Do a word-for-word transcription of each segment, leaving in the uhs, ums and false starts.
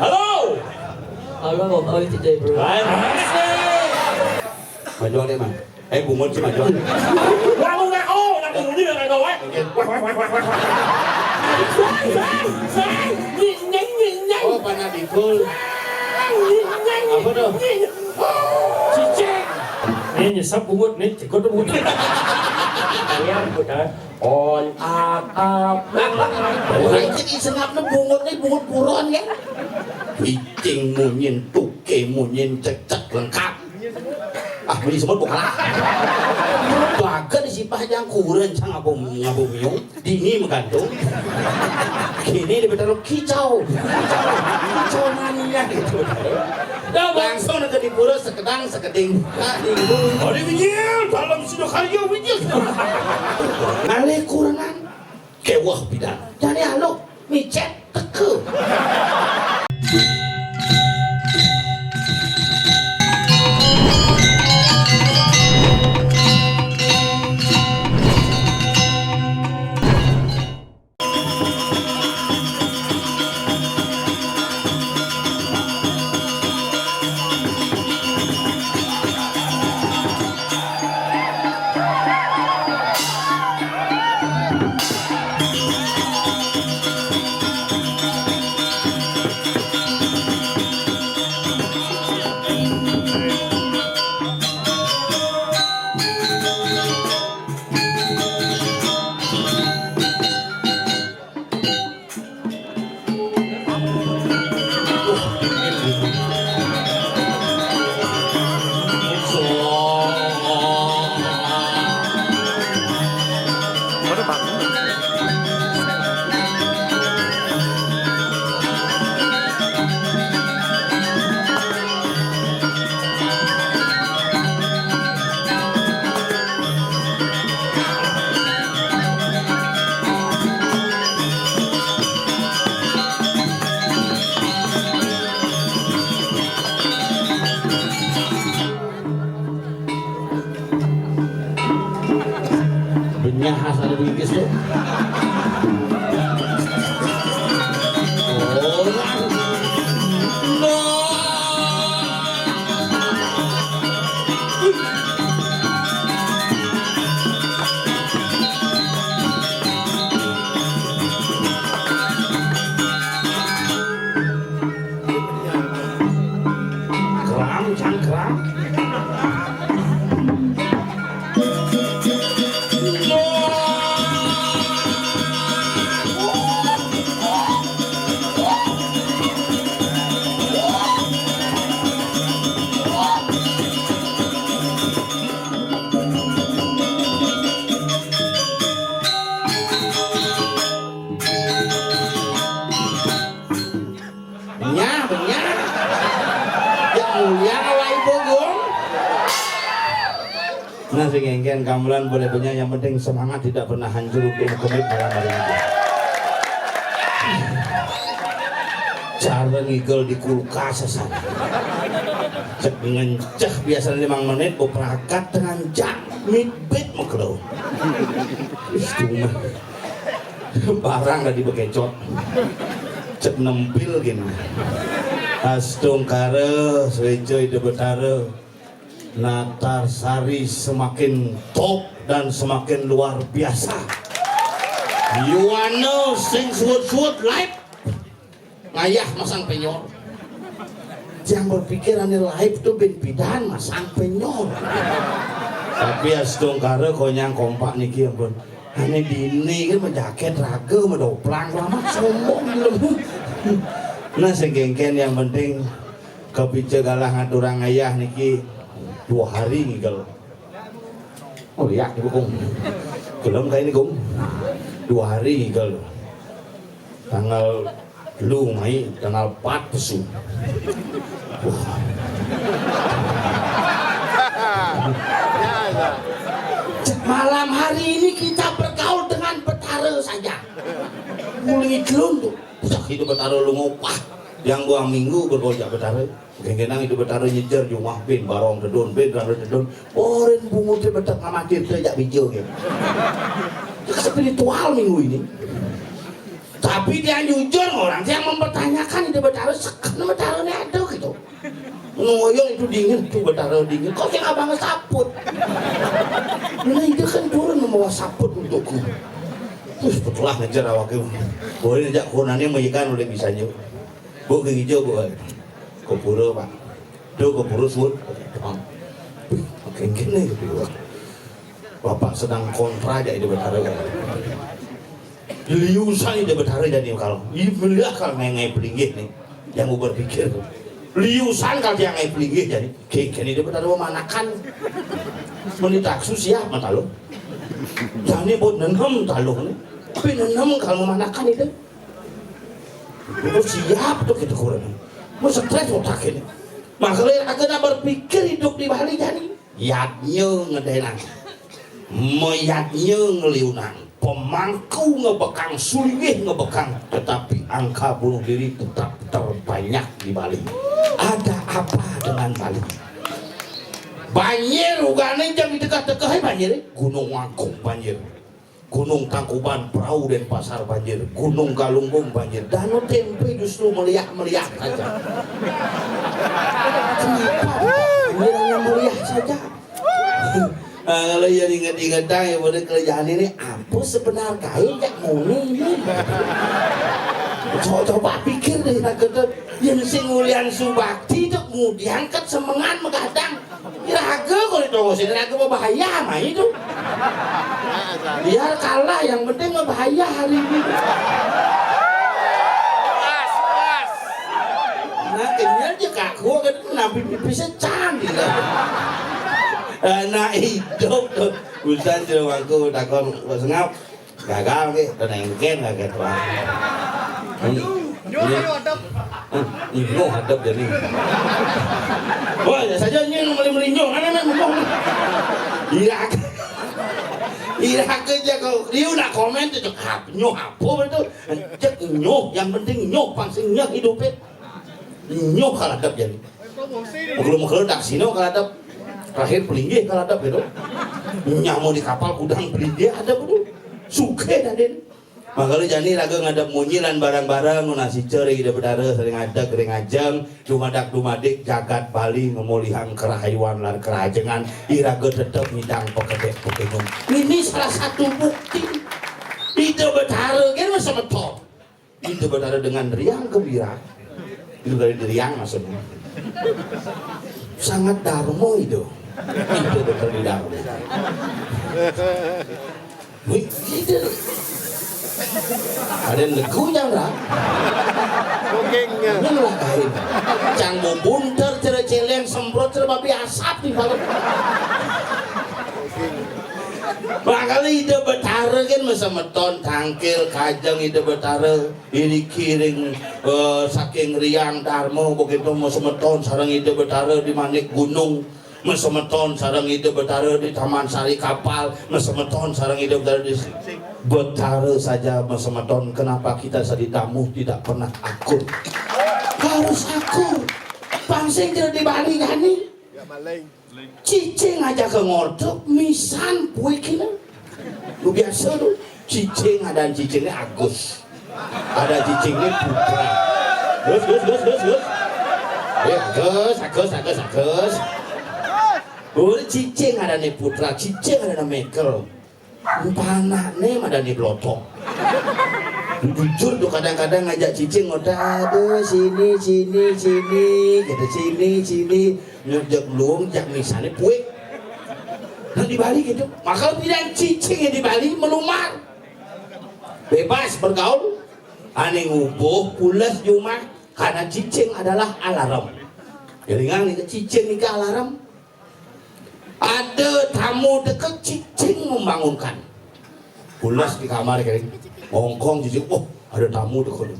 Halo. Halo, Om Oi today, bro. Hai, Mas. Majuan deh, Mang. Eh, bungut sih majuan. Wah, lu nggak, oh, nggak bungut ini nggak tahu, eh. Wah, wah, wah, wah, wah. Say, say, say. Nying, nying, nying, nying. Oh, Panadikul. Say, nying, nying, nying. Apa tuh? Nying. Cicing. Nih, nyesep bungut, nih, cikut bungut. Kalian, udah. On akap. Wah, iki sengapne bungut nih, bungut buron ya. Icing munyin, tuke munyin, cecek lengkap. Ah, muni semut bukan lah. Baga disipah jang kuren sang apa, apa miung, dini menggantung. Kini di Betaro kicau. Kicau mania gitu. Langsung ke dipura sekedang sekeding. Hari Wijil, dalam Sidokarya Wijil. Ngalih kurenan. Kewah pidan. Jani anu, micet teke. Benyah asal bingkis tuh. Orang. Kram, cangkram. Benyah, benyah. Ya mulia kalau ibu, Gung. Nah, sing engken gamelan boleh benyah, yang penting semangat tidak pernah hancur untuk mengkomit malam hari ini. Cara ngigel di kulkas sana. Cek ngenceh biasa lima menit, beprakat dengan jak mit bit mekelo. Wis cuma. Barang tadi bekecot. Cek nempil gini. Astungkara, Swejo Ida Betara. Natar Sari semakin top dan semakin luar biasa. Yuwana sing suwut-suwut live. Ngayah masang penyor. Yang berpikir ane live tuh ben pidan masang penyor. Tapi astungkara konyang kompak niki ampun. Ane dini kan menjaket raga, medoplang, lama sombong belum. Nah, segengken yang penting kepica galah ngaturang ayah niki dua hari ngigel. Oh iya, Ibu Kung. Belum kayak ini, Kung. Dua hari ngigel. Tanggal lu mai, tanggal empat pesu. Wah. Malam hari ini kita bergaul dengan Betara saja. Mulai telun tuh. Pusat hidup Betara lu ngopah. Yang dua minggu bergaul jak Betara. Genggenang hidup Betara nyejer jumah bin, barong dedun, bin, rara dedun. Oren bungut betek ngamatir te jak bija gitu. Spiritual minggu ini. Tapi dia jujur orang yang mempertanyakan itu Betara, sekarang Betara ini ada gitu. Ngoyong itu dingin, tuh Betara dingin. Kok yang abang saput? Nah, itu kan turun membawa saput untukku. Terus betulah ngejar awaknya. Boleh aja konannya mengikan oleh bisanya. Bu, ke hijau, Bu. Ke pura, Pak. Tuh, ke pura, Sun. Makin kene gitu. Bapak sedang kontra aja itu Betara. Liusan itu Betara jadi kalau. Ih, melihat kalau ngai-ngai pelinggih nih. Yang mau berpikir tuh. Liusan kalau dia ngai pelinggih jadi. Kene itu Betara memanakan. Meni taksu siap mata lo. Jani buat nenem taluh nih. Tapi nenem kalau memanakan itu. Itu siap tuh kita kurang. Mau stres otak ini. Makanya aku nak berpikir hidup di Bali jadi. Yadnya ngedenang. Meyadnya ngeliunang. Pemangku ngebekang, sulinggih ngebekang. Tetapi angka bunuh diri tetap terbanyak di Bali. Ada apa dengan Bali? Banjir, ugane jam di tengah-tengah banjir, Gunung Agung banjir. Gunung Tangkuban, Perahu Denpasar banjir, Gunung Galunggung banjir, Danau Tempe justru meliah-meliah saja. Kenapa? Meliahnya meliah saja. Ah, kalau yang ingat-ingat dah, yang pada kerjaan ini apa sebenarnya kayak muni ini? Coba, coba pikir deh, nak kata yang sing ulian subakti itu kemudian kat semengan megadang. Iraga kalau ditonggosin, iraga berbahaya mah itu. Biar kalah, yang penting berbahaya hari ini. Nah, kenyal je kaku kan, nabi pipis cantik lah. Anak hidup tuh. Urusan sudah waktu takon, kok sengap. Gagal ke, tenengken gagal tuan. Hmm. Nyoh, ayo hadap. Hmm, nyoh hadap jadi. Wah, ya saja ini meli-meli nyoh, mana nak nyoh? Iya. Iya ke jago. Dia nak komen tuh cek apa? Nyoh apa betul? Cek nyoh, yang penting nyoh pasti nyoh hidupnya. Nyoh kalau hadap jadi. Mengkelu-mengkelu taksino kalau hadap. Terakhir pelinggih kalau hadap gitu. Nyamu di kapal gudang pelinggih ada betul. Suke dan den. Makanya jani raga ngadep munyi lan barang-barang nuna sica ring Ida Betara sering adeg ring ajeng dumadak dumadik jagat Bali ngemulihang kerahayuan lan kerajengan iraga tetep nyidang pekedek pekenyum. Ini salah satu bukti Ida Betara kan masa metok. Ida Betara dengan riang gembira. Itu dari riang maksudnya. Sangat darmo itu. Ida Betara di darmo. Wih, gitu. Ada yang legu yang ra. Bukingnya. Ini lo kain. Cang bubunter cere celeng semprot cere babi asap di dalam. Makanya Ida Betara kan masa meton tangkil kajeng Ida Betara ini kiring eh, saking riang darmo begitu masa meton sarang Ida Betara di manik gunung. Mesemeton sareng Ida Betara di Taman Sari Kapal, mesemeton sareng Ida Betara di Betara saja mesemeton. Kenapa kita sadi tamu tidak pernah akur? Harus akur. Pangsing tidak di Bali gani. Cicing aja ke ngortuk, misan puik ini. Lu biasa tuh, cicing ada cicingnya Agus. Ada cicingnya Putra. Gus, Gus, Gus, Gus, Gus. Ya, Agus, Agus, Agus, Agus. Boleh cicing ada nih Putra, cicing ada nih Mekel. Panaknya ada nih Blotok. Jujur tuh kadang-kadang ngajak cicing ngotak, aduh sini, sini, sini, gitu sini, sini. Ngejak luung, jak misalnya puik. Nah di Bali gitu. Maka pilihan cicing yang di Bali melumar. Bebas bergaul. Ane ngubuh pules jumah karena cicing adalah alarm. Jadi ngang nih cicing nih alarm. Ada tamu deket cicing membangunkan. Pules di kamar kering. Ngongkong cicing, oh ada tamu deket.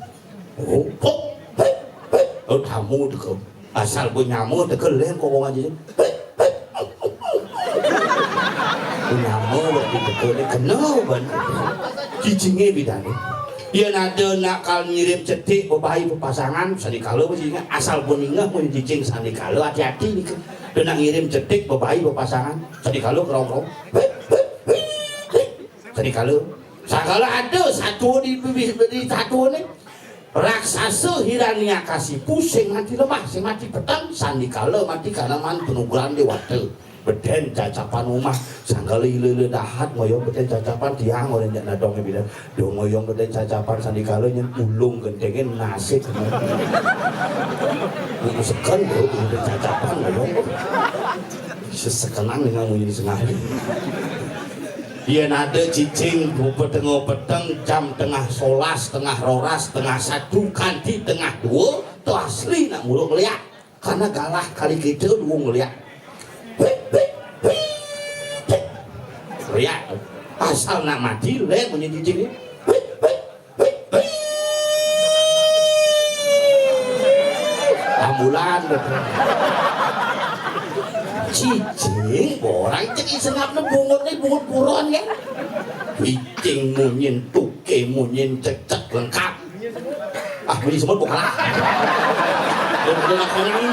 Oh, pok, hei, hei, oh tamu deket. Asal gue nyamuk tekel lem kok wong aja. Nyamuk berarti tekel kena ban. Cicingnya bidane. Dia nada nak kal ngirim cetik bebayi pasangan sanikala bajingan asal beningah mun cicing sanikala hati-hati nih. Dia nak ngirim cetik bebayi pasangan sanikala kerong-kerong. Sanikala Sagala ada satua di, di, di satuane. Raksasa Hiranyakasipu sing mati lemah, sing mati peteng, sandikala mati karenan panugrahan dewata. Beden cacapan omah, sanggala ila-ila dahat ngoyong beden cacapan, tiang ora nyak nadong bidan. Do ngoyong beden cacapan, sandikala nyen ulung gentenge nasik. Seken do beden cacapan ngoyong. Sesekenan dengan munyi sengari. Yen ada cicing peteng-peteng jam tengah solas, tengah roras, tengah satu, kanti tengah dua, to asli nak muruk ngeliat. Karena galah kali kita dua ngeliat. Hei, hei, hei, hei. Ngeliat. Asal nak mati, lek munyi cicing ni. Hei, hei, hei, hei. Ambulan. Cicing, orang cek isengap ne bungut ni, bungut buron kan. Cicing munyin, tuke munyin, cecek lengkap. Ah, munyi semut bukan lah. Dia, dia nak konyang.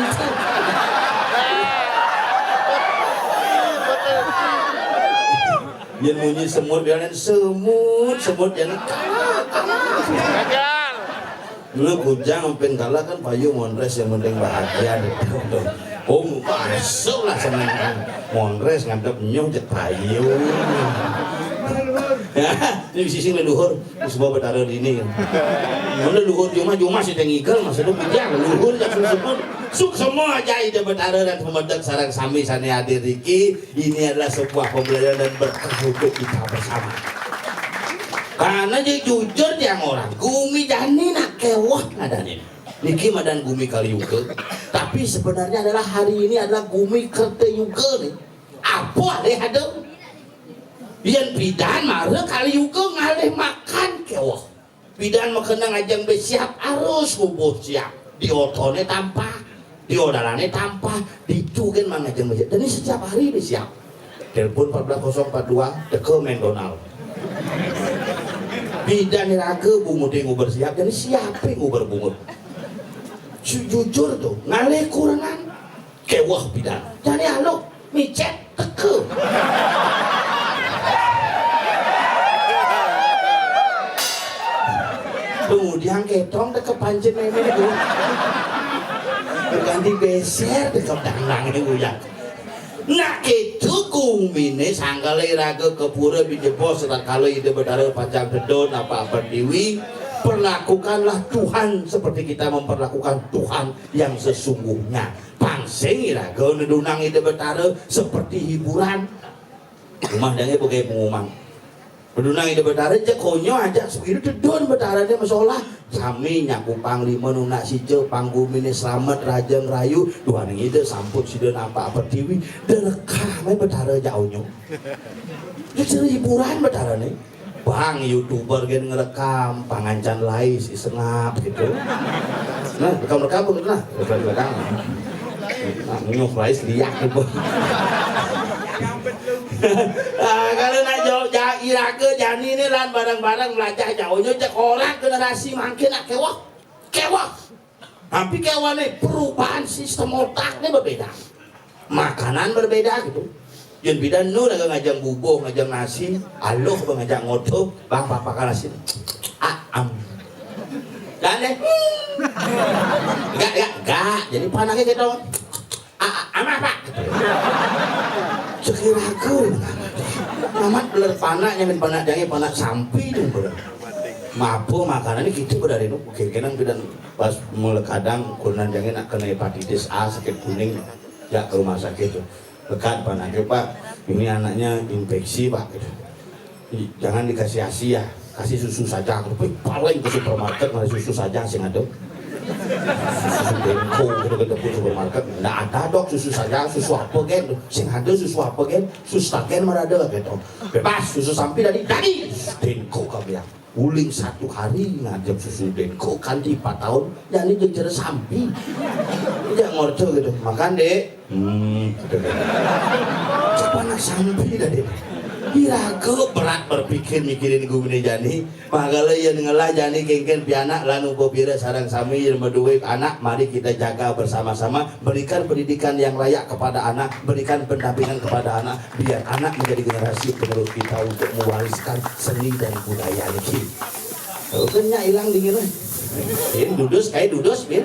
Dia munyi semut, dia lain semut, semut dia nak. Gagal. Lu kujang empin kalah kan payu mondres yang penting bahagia deh. Oh, masuk lah seneng kan. Mondres ngadep nyuh cek payu. Ya, ini sisi leluhur. Semua betara dini kan. Mun leluhur cuma-cuma sing ngigel maksudnya pujian leluhur jak suksma. Suksma aja ida betara dan pemedek sareng sami sane hadir iki. Ini adalah sebuah pembelajaran dan berkah untuk kita bersama. Karena jadi jujur tiang orang, gumi jani nak kewah ngadane. Niki madan gumi Kali Yuga. Tapi sebenarnya adalah hari ini adalah gumi Kerta Yuga nih. Apa alih ada? Yen pidan mara Kali Yuga ngalih makan kewah. Pidan makena ngajeng besiap harus ngubuh siap. Di otone tampah, di odalane tampah, ditu gen mang ngajeng besiap. Dan ini setiap hari besiap. Telepon empat belas kosong empat dua, teka McDonald. Pidan raga bungut nguber siap, jadi siapa nguber bungut? Ju- Jujur tuh, ngalih kurenan. Kewah pidan. Jadi anu, micet teka. Kemudian ketong teka pancen meme itu. Ganti beser teka dangdang itu ya. Nak itu gumine sanggale raga kepura bijebos tatkala Ida Betara pacang tedun apa-apa diwi. Perlakukanlah Tuhan seperti kita memperlakukan Tuhan yang sesungguhnya. Pang sing iraga nedunang Ida Betara seperti hiburan. Umah dange begai pengumang. Nedunang Ida Betara je konyo aja sepira tedun Betarane masolah. Sami nyaku panglima nunak sija panggumine slamet raja ngrayu. Duaning Ida sampun sida nampak pertiwi. Derekah me Betara jaonyo. Itu hiburan Betarane. Bang, YouTuber gen ngerekam pangancan lai si sengap gitu. Nah, rekam-rekam begitu nah. Rekam-rekam. Nah, nyuh lai liak gitu. Ah, kalau nak jawab ja, iraga jani ni lan bareng-bareng melajah jaonyo cek orang generasi mangkin nak kewah. Kewah. Tapi kawane perubahan sistem otak ni berbeda. Makanan berbeda gitu. Yen pidan nu dagang ngajang bubuh, ngajang nasi, aluh be ngajak ngodo, bang papakan nasi. Ah, am. Dan deh. Gak, gak, gak. Jadi panaknya gitu. Ah, ah, am apa? Sekiraku. Amat beler panak nyamin panak jange panak sampi tu beler. Mapo makanan ni kita beradinu. Oke, kenang pidan Pas mulai kadang kurenan jange nak kena hepatitis A, sakit kuning, jak ke rumah sakit tu. Lekat panaknya, "Pak, ini anaknya infeksi, Pak." Gitu. "Ih, jangan dikasih asi ya, kasih susu saja." Aku pergi paling ke supermarket, malah susu saja sing ada. Susu Denko gitu ke dapur supermarket, "Ndak ada, Dok, susu saja, susu apa gen?" "Sing ada susu apa gen?" "Susu Stagen mana ada," gitu. "Bebas, susu sampi tadi, tadi." Denko kami ya. Uling satu hari ngadep susu Denko kanti empat tahun, jani jejer sampi. Dia ngorto gitu, "Makan, Dek." "Hmm," gitu. Cek panak sampi tadi. Iraga berat berpikir mikirin gumine jani. Makala yen ngelah jani kengken pianak lan upapira sareng sami yen maduwe anak, mari kita jaga bersama-sama, berikan pendidikan yang layak kepada anak, berikan pendampingan kepada anak, biar anak menjadi generasi penerus kita untuk mewariskan seni dan budaya niki. Oh, kan nyak ilang dingin, eh. Bin, dudus, kae dudus, Bin.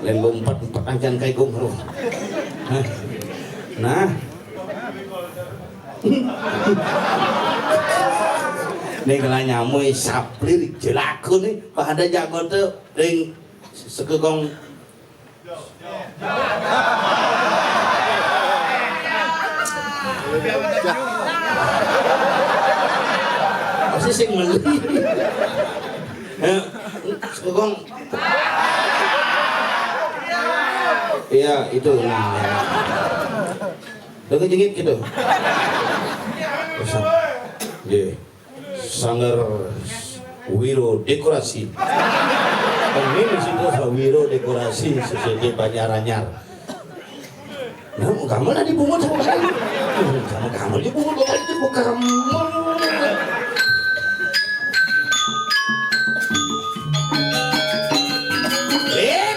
Len ngumpet-ngumpet ancan kae gong, roh. Hah. Nah. Ning kala nyamu saplir jelaku nih, pada jago tuh ring sekegong. Pasti sing meli. Ya, sekegong. Iya, itu. Nah. Udah kejengit gitu. Pesan. Nggih. Sanggar Wiro Dekorasi. Ini di situ Wiro Dekorasi, sesuai Banjar-Anyar. Nah, kamu lah dibungut sama kamu. Kamu, kamu dibungut sama itu, bukan kamu. Eh?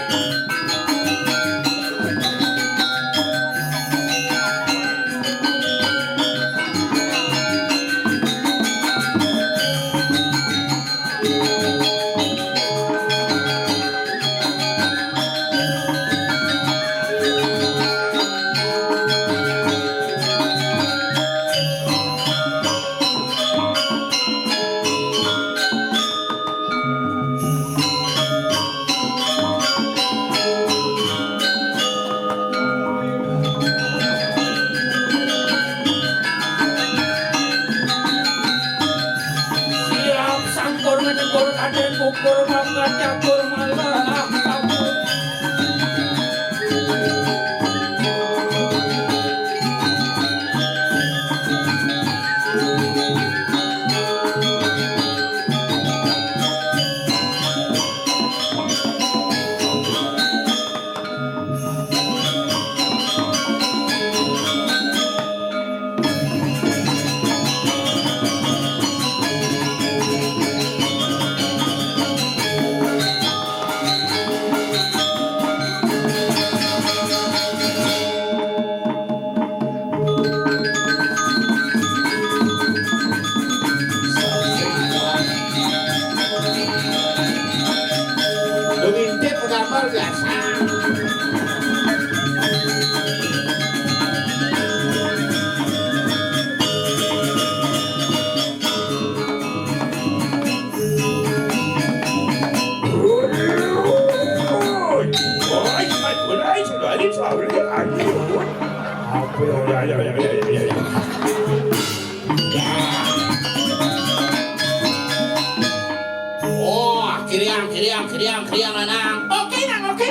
Siap sangkur ngedengkur kadek kukur mangga catur malah kabur. Lu ngintip gambar biasa. Oh, kiriang, kiriang, kiriang, kiriang, lanang. Oke, nang, oke.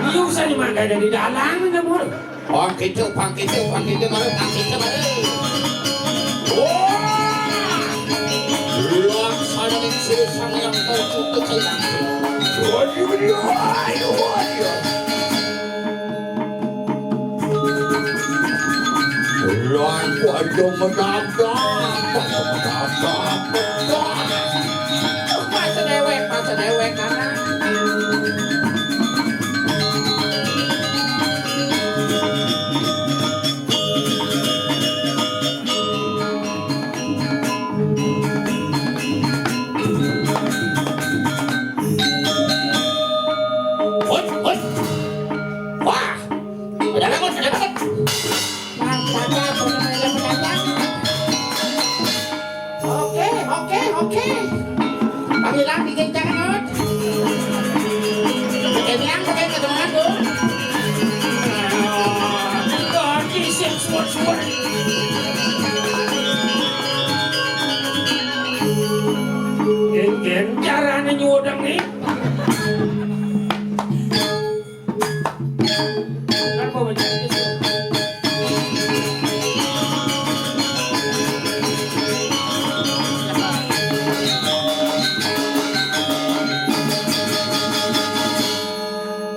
Iya, usah dimangkai dari dalang, nang, mul. Pang kitu, pang kitu, pang kitu, mare, pang kitu, mare. Wah! Laksana ning Sri Sang Hyang Kau Cukup Sayang. Wah, iya, iya, iya, iya. Lan padha menabrak, padha menabrak, pedang. Pas dewek, pas dewek, anak. Hut, hut. Wah, ada bangun, ada bangun. Oke, oke, oke. Panggilan bikin jangan, Ot. Bikin yang, bikin ke teman, tuh. Kaki sing suwet-suwet. Geng-geng carane nyuwedeng nih.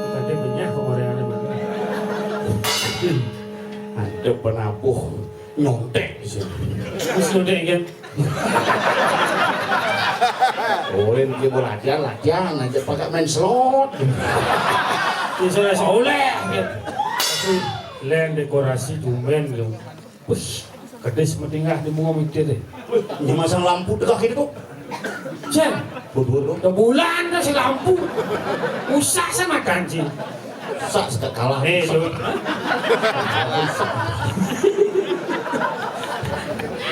Tadi banyak pengorengane, Mas. Antep Penabuh nyontek di sini. Terus nyontek kan? Oh, ini dia mau latihan, latihan aja pakai main slot. Bisa soleh kan? Tapi lain dekorasi tumben lu. Wih, kedis metingah di bunga mikir deh. Wih, ini masang lampu tegak gitu kok. Cen, Berdua dong. Udah bulan dah si lampu. Usah sama ganji. Sak sekat kalah. Eh, lu.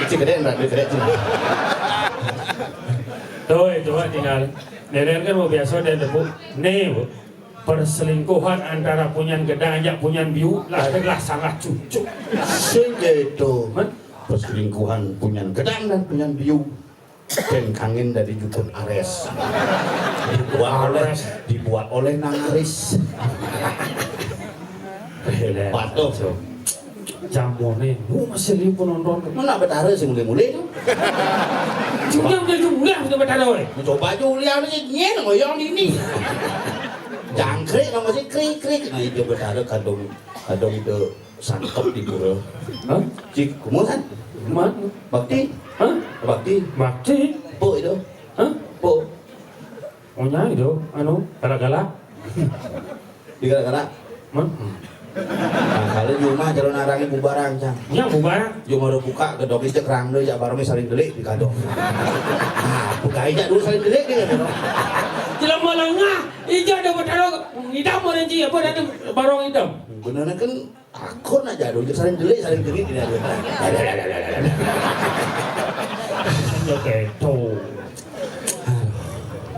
Kecil gede, enggak gede, gede. Tuh, coba tinggal. Neren kan mau biasa dan tepuk. Nih, Bu. Perselingkuhan antara punyan gedang aja punyan biu, lah, lah sangat cucuk. Sing gitu. Hah? Perselingkuhan punyan gedang dan punyan biu. Ken kangin dari Jukut Ares. Dibuat oleh, Ares. Dibuat oleh Nang Aris. Hebat tuh. Jamone, lu masih liu penonton. Mana betara sih mulai-mulai tuh? Cuma udah jumlah udah betara, weh. Mencoba aja ulian aja nyen ngoyong di ini. Jangkrik nama sih krik krik. Nah itu betara kadung kadung itu sangkep di pura. Hah? Cik, kumu kan? Mana? Bakti? Hah? Bakti? Bakti? Po itu. Hah? Po. Oh, nyai do, anu, gara-gara. Di gara-gara. Hah? Nah, kalau di rumah calon arangnya bubarang, Cang. Ya, bubarang. Cuma udah buka, gedok ijek rang deh, ya, barangnya saling delik di kadok. Nah, buka ijek dulu saling delik dia, gitu. Jelema lengah, ijek ada bertaruh, ngidam orang ji, apa, ada barong ngidam. Bener kan, takut aja, aduh, saling delik, saling delik, tidak ada. Oke, tuh.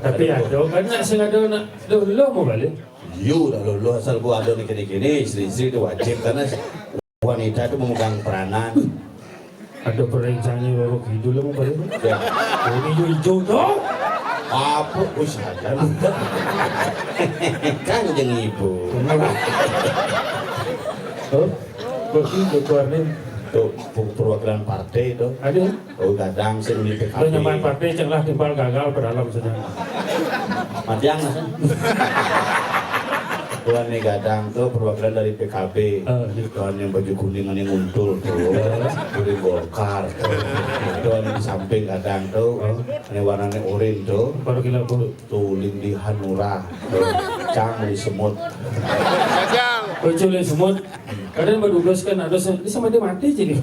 Tapi ada, kan nak sing ada nak, loh, loh, mau balik. Yo, dah lolo asal gua ada ni kini-kini, istri-istri itu wajib karena wanita itu memegang peranan. Ada perencangnya loro gitu lah mau balik. Ya. Ini hijau-hijau tuh. Apa? Wis aja nonton. Kanjeng Ibu. Tuh, bagi ketuanin. Tuh, perwakilan partai tuh. Ada. Oh, gadang sing di P K B. Lu nyaman partai, ceng lah timpal gagal pedalam saja. Matiang lah. Tuan nih gadang tuh perwakilan dari P K B. Eh, iya. Tuan yang baju kuning, yang nguntul tuh. Eh. Dari Golkar. Tuan di samping gadang tuh. Eh. Ini warnanya orange tuh. Baru gila, Bu. Tuling di Hanura. Cang di semut. Gagal. Lucu, semut. Kadang berdugas kan ada se-, ini sama dia mati jadi.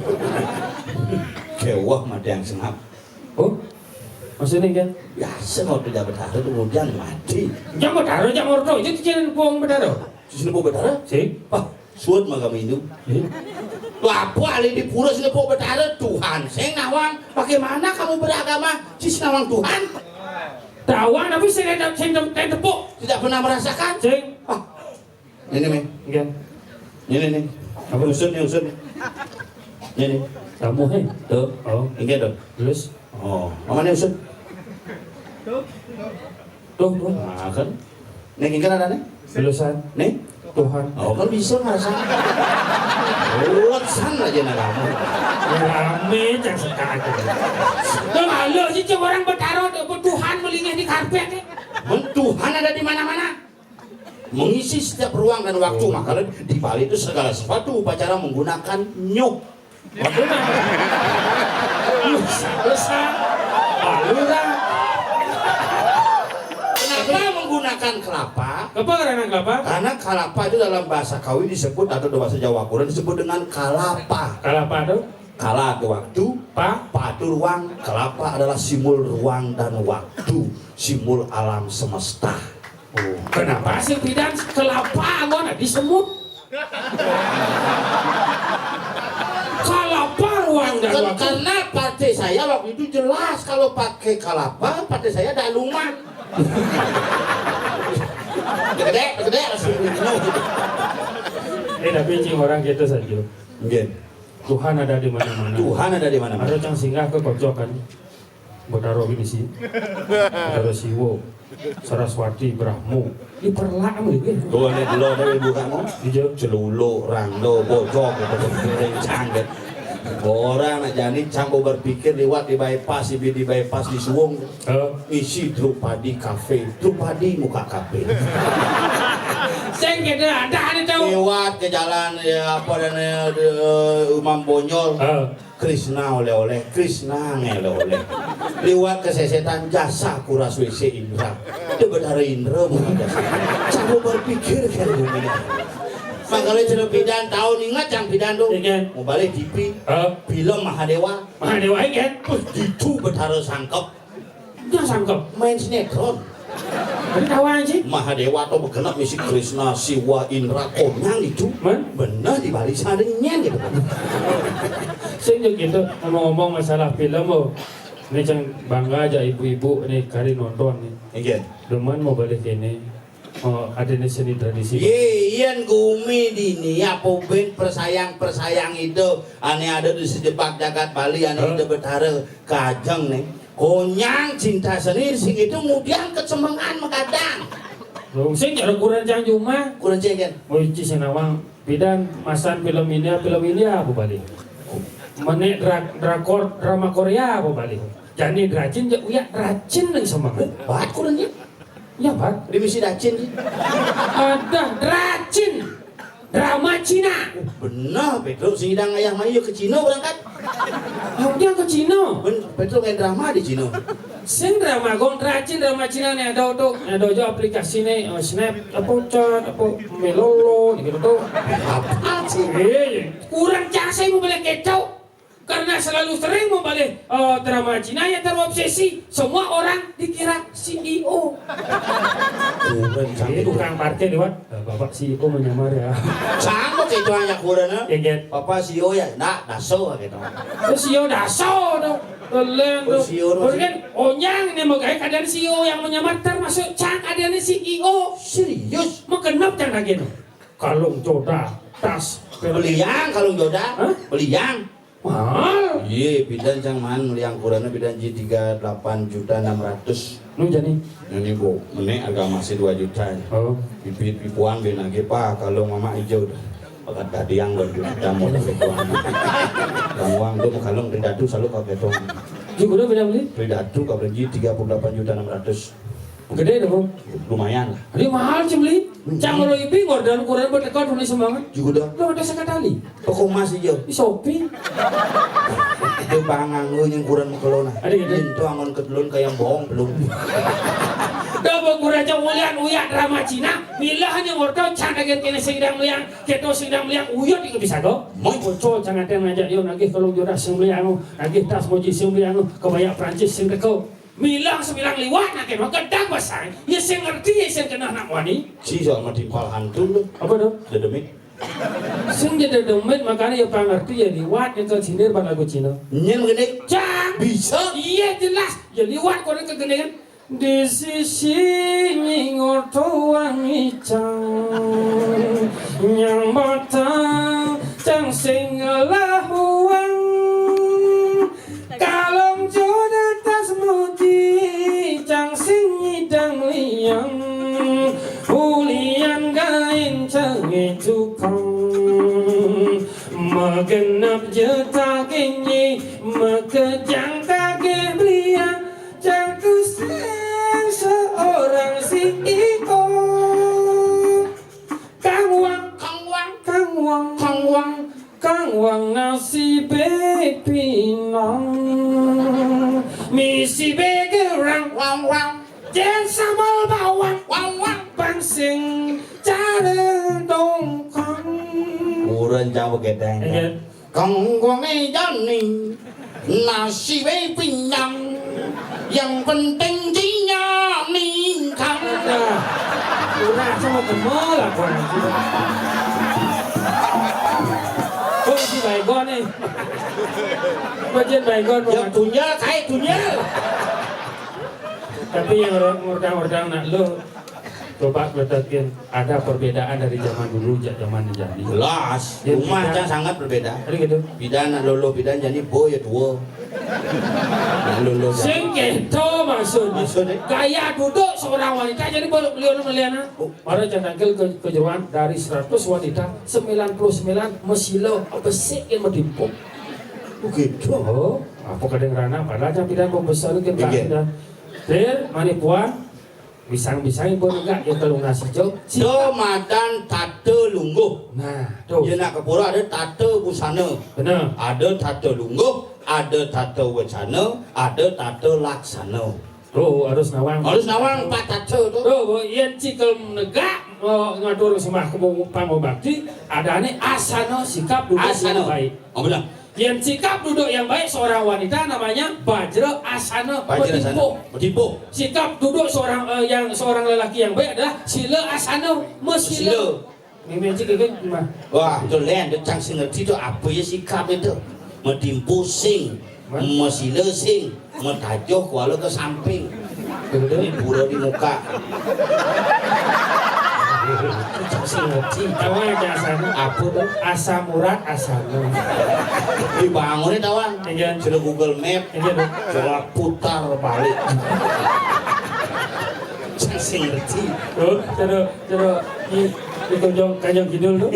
Kewah mati yang sengap. Oh, maksudnya kan? Ya, sengap tidak bertaruh kemudian mati. Jangan bertaruh, jangan bertaruh. Itu jangan bohong bertaruh. Sini mau bertaruh? Sih. Wah, suat mah kamu itu. Iya. Wah, apa ahli di pura sini mau bertaruh? Tuhan, saya ngawang. Bagaimana kamu beragama? Si nawang Tuhan. Tawang tapi saya tidak, saya tidak, tidak tepuk. Tidak pernah merasakan. Sing. Ah, ini, Mi. Iya. Ini, nih. Apa? Usun, nih, usun. Ini. Kamu, hei. Tuh. Oh. Ini, tuh. Terus? Oh, mana, nih, usun? Tuh, tuh. Nah, kan. Nih, ini kan ada, nih. Tulisan. Nih. Tuhan. Oh, kan bisa nggak sih? Ruwet san aja nak kamu. Rame, cang sekali. Tuh, malu sih, cuma orang bertaruh, Tuhan melingih di karpet, nih. Men, Tuhan ada di mana-mana. Mengisi setiap ruang dan waktu. Oh. Makanya di Bali itu segala sesuatu upacara menggunakan nyuk. Waduh, nah. Nyuk, selesai. Baluran. Kenapa menggunakan kelapa? Kenapa karena kelapa? Karena kelapa itu dalam bahasa Kawi disebut atau bahasa Jawa Kuno disebut dengan kalapa. Kalapa itu? Kala itu waktu, pa? Pa itu ruang, kelapa adalah simbol ruang dan waktu, simbol alam semesta. Oh, kenapa sih bidan kelapa anggon disemut? Kelapa ruang dan Ken-, waktu. Karena partai saya waktu itu jelas kalau pakai kelapa, partai saya ada lumat. Gede, gede, langsung. Eh, tapi cing orang gitu saja. Nggih. Tuhan ada di mana-mana. Tuhan ada di mana-mana. Ada yang singgah ke kocokan. Betaro gini sih. Betaro Siwo, Saraswati, Brahmo. Ini perlak nih, gitu. Tuh, ini dulu ada ibu kamu. Iya. Celulu, rangdo, bojok, gitu, gitu, gitu, cangget. Orang nak jani canggo berpikir liwat di bypass, di, di bypass di Suwung. Eh. Isi Drupadi Cafe. Drupadi muka kafe. Sing kéto ada ada tau. Liwat ke jalan ya apa dan eh, Umam Bonjol. Heeh. Krisna oleh-oleh, Krisna ngeloleh. Liwat kesesetan jasa kuras W C Indra. Dia berdarah Indra mau ada. Cara berpikir kan dunia. Makanya cerita pidan tahun ingat yang pidan tuh. Iya. Mau balik T V. Heeh. Film Mahadewa. Mahadewa, iya. Terus itu betara sangkep. Dia sangkep. Main sinetron. Jadi tawa sih. Mahadewa tuh begenap misi Krisna, Siwa, Indra, konyang itu. Man? Bener di Bali sadenya gitu. Sing gitu, ngomong-ngomong masalah film, oh. Ini cang bangga aja ibu-ibu nih kari nonton nih. Iya. Demen mau balik ini. Oh, ada nih seni tradisi. Ye, yen gumi dini apa ben persayang-persayang itu ane ada di sejebak jagat Bali ane Hah? Ida Betara kajeng nih. Konyang cinta seni sing itu ngudiang kecemengan magadang. Lho, sing cara kurang cang jumah. Kurang cang kan? Oh, iki sing nawang pidan masan film India, film India apa balik? Menek dra drakor drama Korea apa balik? Jani dracin jak uyak dracin nang semangat. Bat kurang cang. Ya, Pak. Di misi dacin sih. Ada dracin. Drama Cina. Oh, bener, Pedro sing idang ayah mayu ke Cina berangkat. Oh, dia ke Cina. Ben, Pedro main drama di Cina. Sing drama gong dracin drama Cina nih ada tuh, ada aja aplikasi nih, eh, Snap, apa Chat, apa Melolo, gitu tuh. Apa sih? Eh, kurang cang saya mau balik kecau. Karena selalu sering membalih eh, drama Cina yang terobsesi, semua orang dikira C E O. Kurang Jadi itu. Tukang parkir lewat, "Eh, Bapak C E O menyamar ya." Sama kayak itu anak kurang, eh? Iya, iya. Bapak C E O ya, ndak daso gitu. Terus C E O daso dong. Kelen Oh, dong. C E O Terus masih- kan onyang ini mau kayak keadaan C E O yang menyamar termasuk cang keadaan C E O. Serius? Makenap cang lagi no. Kalung joda, tas, Beliang kalau joda, Hah? Beliang. Mahal. Iya, bidan cang man, beliang kurangnya bidan ji tiga delapan juta enam ratus. Nu jani? Ini bu, menek harga masih dua juta. Oh. Bibit bibuang bin lagi pak, kalau mama hijau dah. Pakat tadi yang gue kita mau dari buang. Bang uang tuh kalau ridatu selalu kau ketong. Juga udah beda beli? Ridatu kau beli tiga puluh delapan juta enam ratus. Gede dong. Lumayan lah. Ini mahal sih beli. Hmm. Cang kalau ipi ngordan kurang bertekad tulis semangat. Juga udah. Lo ada sekali. Toko emas hijau. Di Shopee. Itu bangang lu yang kurang makelona. Ada gitu? Itu angon ketelun kayak bohong belum. Dah bagus aja ulian uyak drama Cina. Milah hanya ngordan cang kaget kena sedang meliang, keto sedang meliang uyut itu bisa go. Moi. Bocor cang ada ngajak yo nagih kalau jodoh sing meliang, nagih tas moji sing meliang, kebaya Prancis sing teko. Milang semilang liwat nak kena gedang besar. Ya sing ngerti ya sing kena anak wani. Si soal mah timpal hantu lu. Apa tuh? Dedemit. Sing jadi demit makanya ya pangerti ya liwat ya ke sindir pada lagu Cina. Nyen gini. Cang. Bisa. Iya jelas. Ya liwat kau ke gini kan. Di sisi nyingor tuang icang yang batang cang sing lahuang. Kalong joda tas muti cang sing nyidang liang. Ulian gain cang tukang. Magenap je tagih nyi, makejang tagih beliang. Cang tusing seorang si iko. Kang wang, kang wang, kang wang, kang wang, kang wang nasi bepinang. Misi begerang, wang, wang. Jen sambal bawang, wang, wang. Pangsing cara dongkang. Murah jauh gedeng. Iya. Kanggonge jani nasi we pinyang. Yang penting jinya ningkang. Nah, kurang sama gemol aku nanti. Oh, si Baygon nih. Bagian Baygon. Yang tunyal, kayak tunyal. Tapi yang orang ngordang-ngordang nak lo. Coba betakin, ada perbedaan dari zaman dulu jak zaman jani. Jelas, ya, rumah beda. Kan sangat berbeda. Ada gitu. Bidan nak lolo bidan jani boy ya tua. Nak lolo jani. Sing gitu maksudnya. Maksudnya? Gaya duduk seorang wanita jadi baru beliau meliana. Oh. Para cang tangkil ke kejeruan dari seratus wanita, sembilan puluh sembilan mesilo besik yang metimpuk. Oh gitu. Oh, apa kadang rana padahal cang bidan mau besar kan. Iya. Bidan. Ter, mani puan. Pisang-pisang ibu negak ya kalau nasi jo. Do madan tata lungguh. Nah, tuh. Ya nak kepura ada tata busana. Benar. Ada tata lungguh, ada tata wacana, ada tata laksana. Tuh, harus nawang. Harus nawang empat tata tuh. Tuh, yen cikel negak, eh, ngatur sembah kebo-, pangobakti, adane asana sikap duduk Asana. yang baik. Oh, benar. Yang sikap duduk yang baik seorang wanita namanya bajra asana, Bajra asana. Betimpuh. Betimpuh. Sikap duduk seorang, eh, yang seorang lelaki yang baik adalah sila asana, mesila. Mesila. Mimih cik kan, mah. Wah, tu len, tu cang sing ngerti tu apa ya sikap itu. Metimpuh sing, Hah? Mesila sing. Matajuh kuala ke samping. Ini pura di muka. Sing ngerti. Tahu aja asana. Apa tu? Asam urat asana. Dibangunnya tawan. Iya. Sudah Google Map. Iya, Bu. Sudah putar balik. Sing ngerti. Tuh, terus, terus, di, di Tanjung, Tanjung Kidul tuh.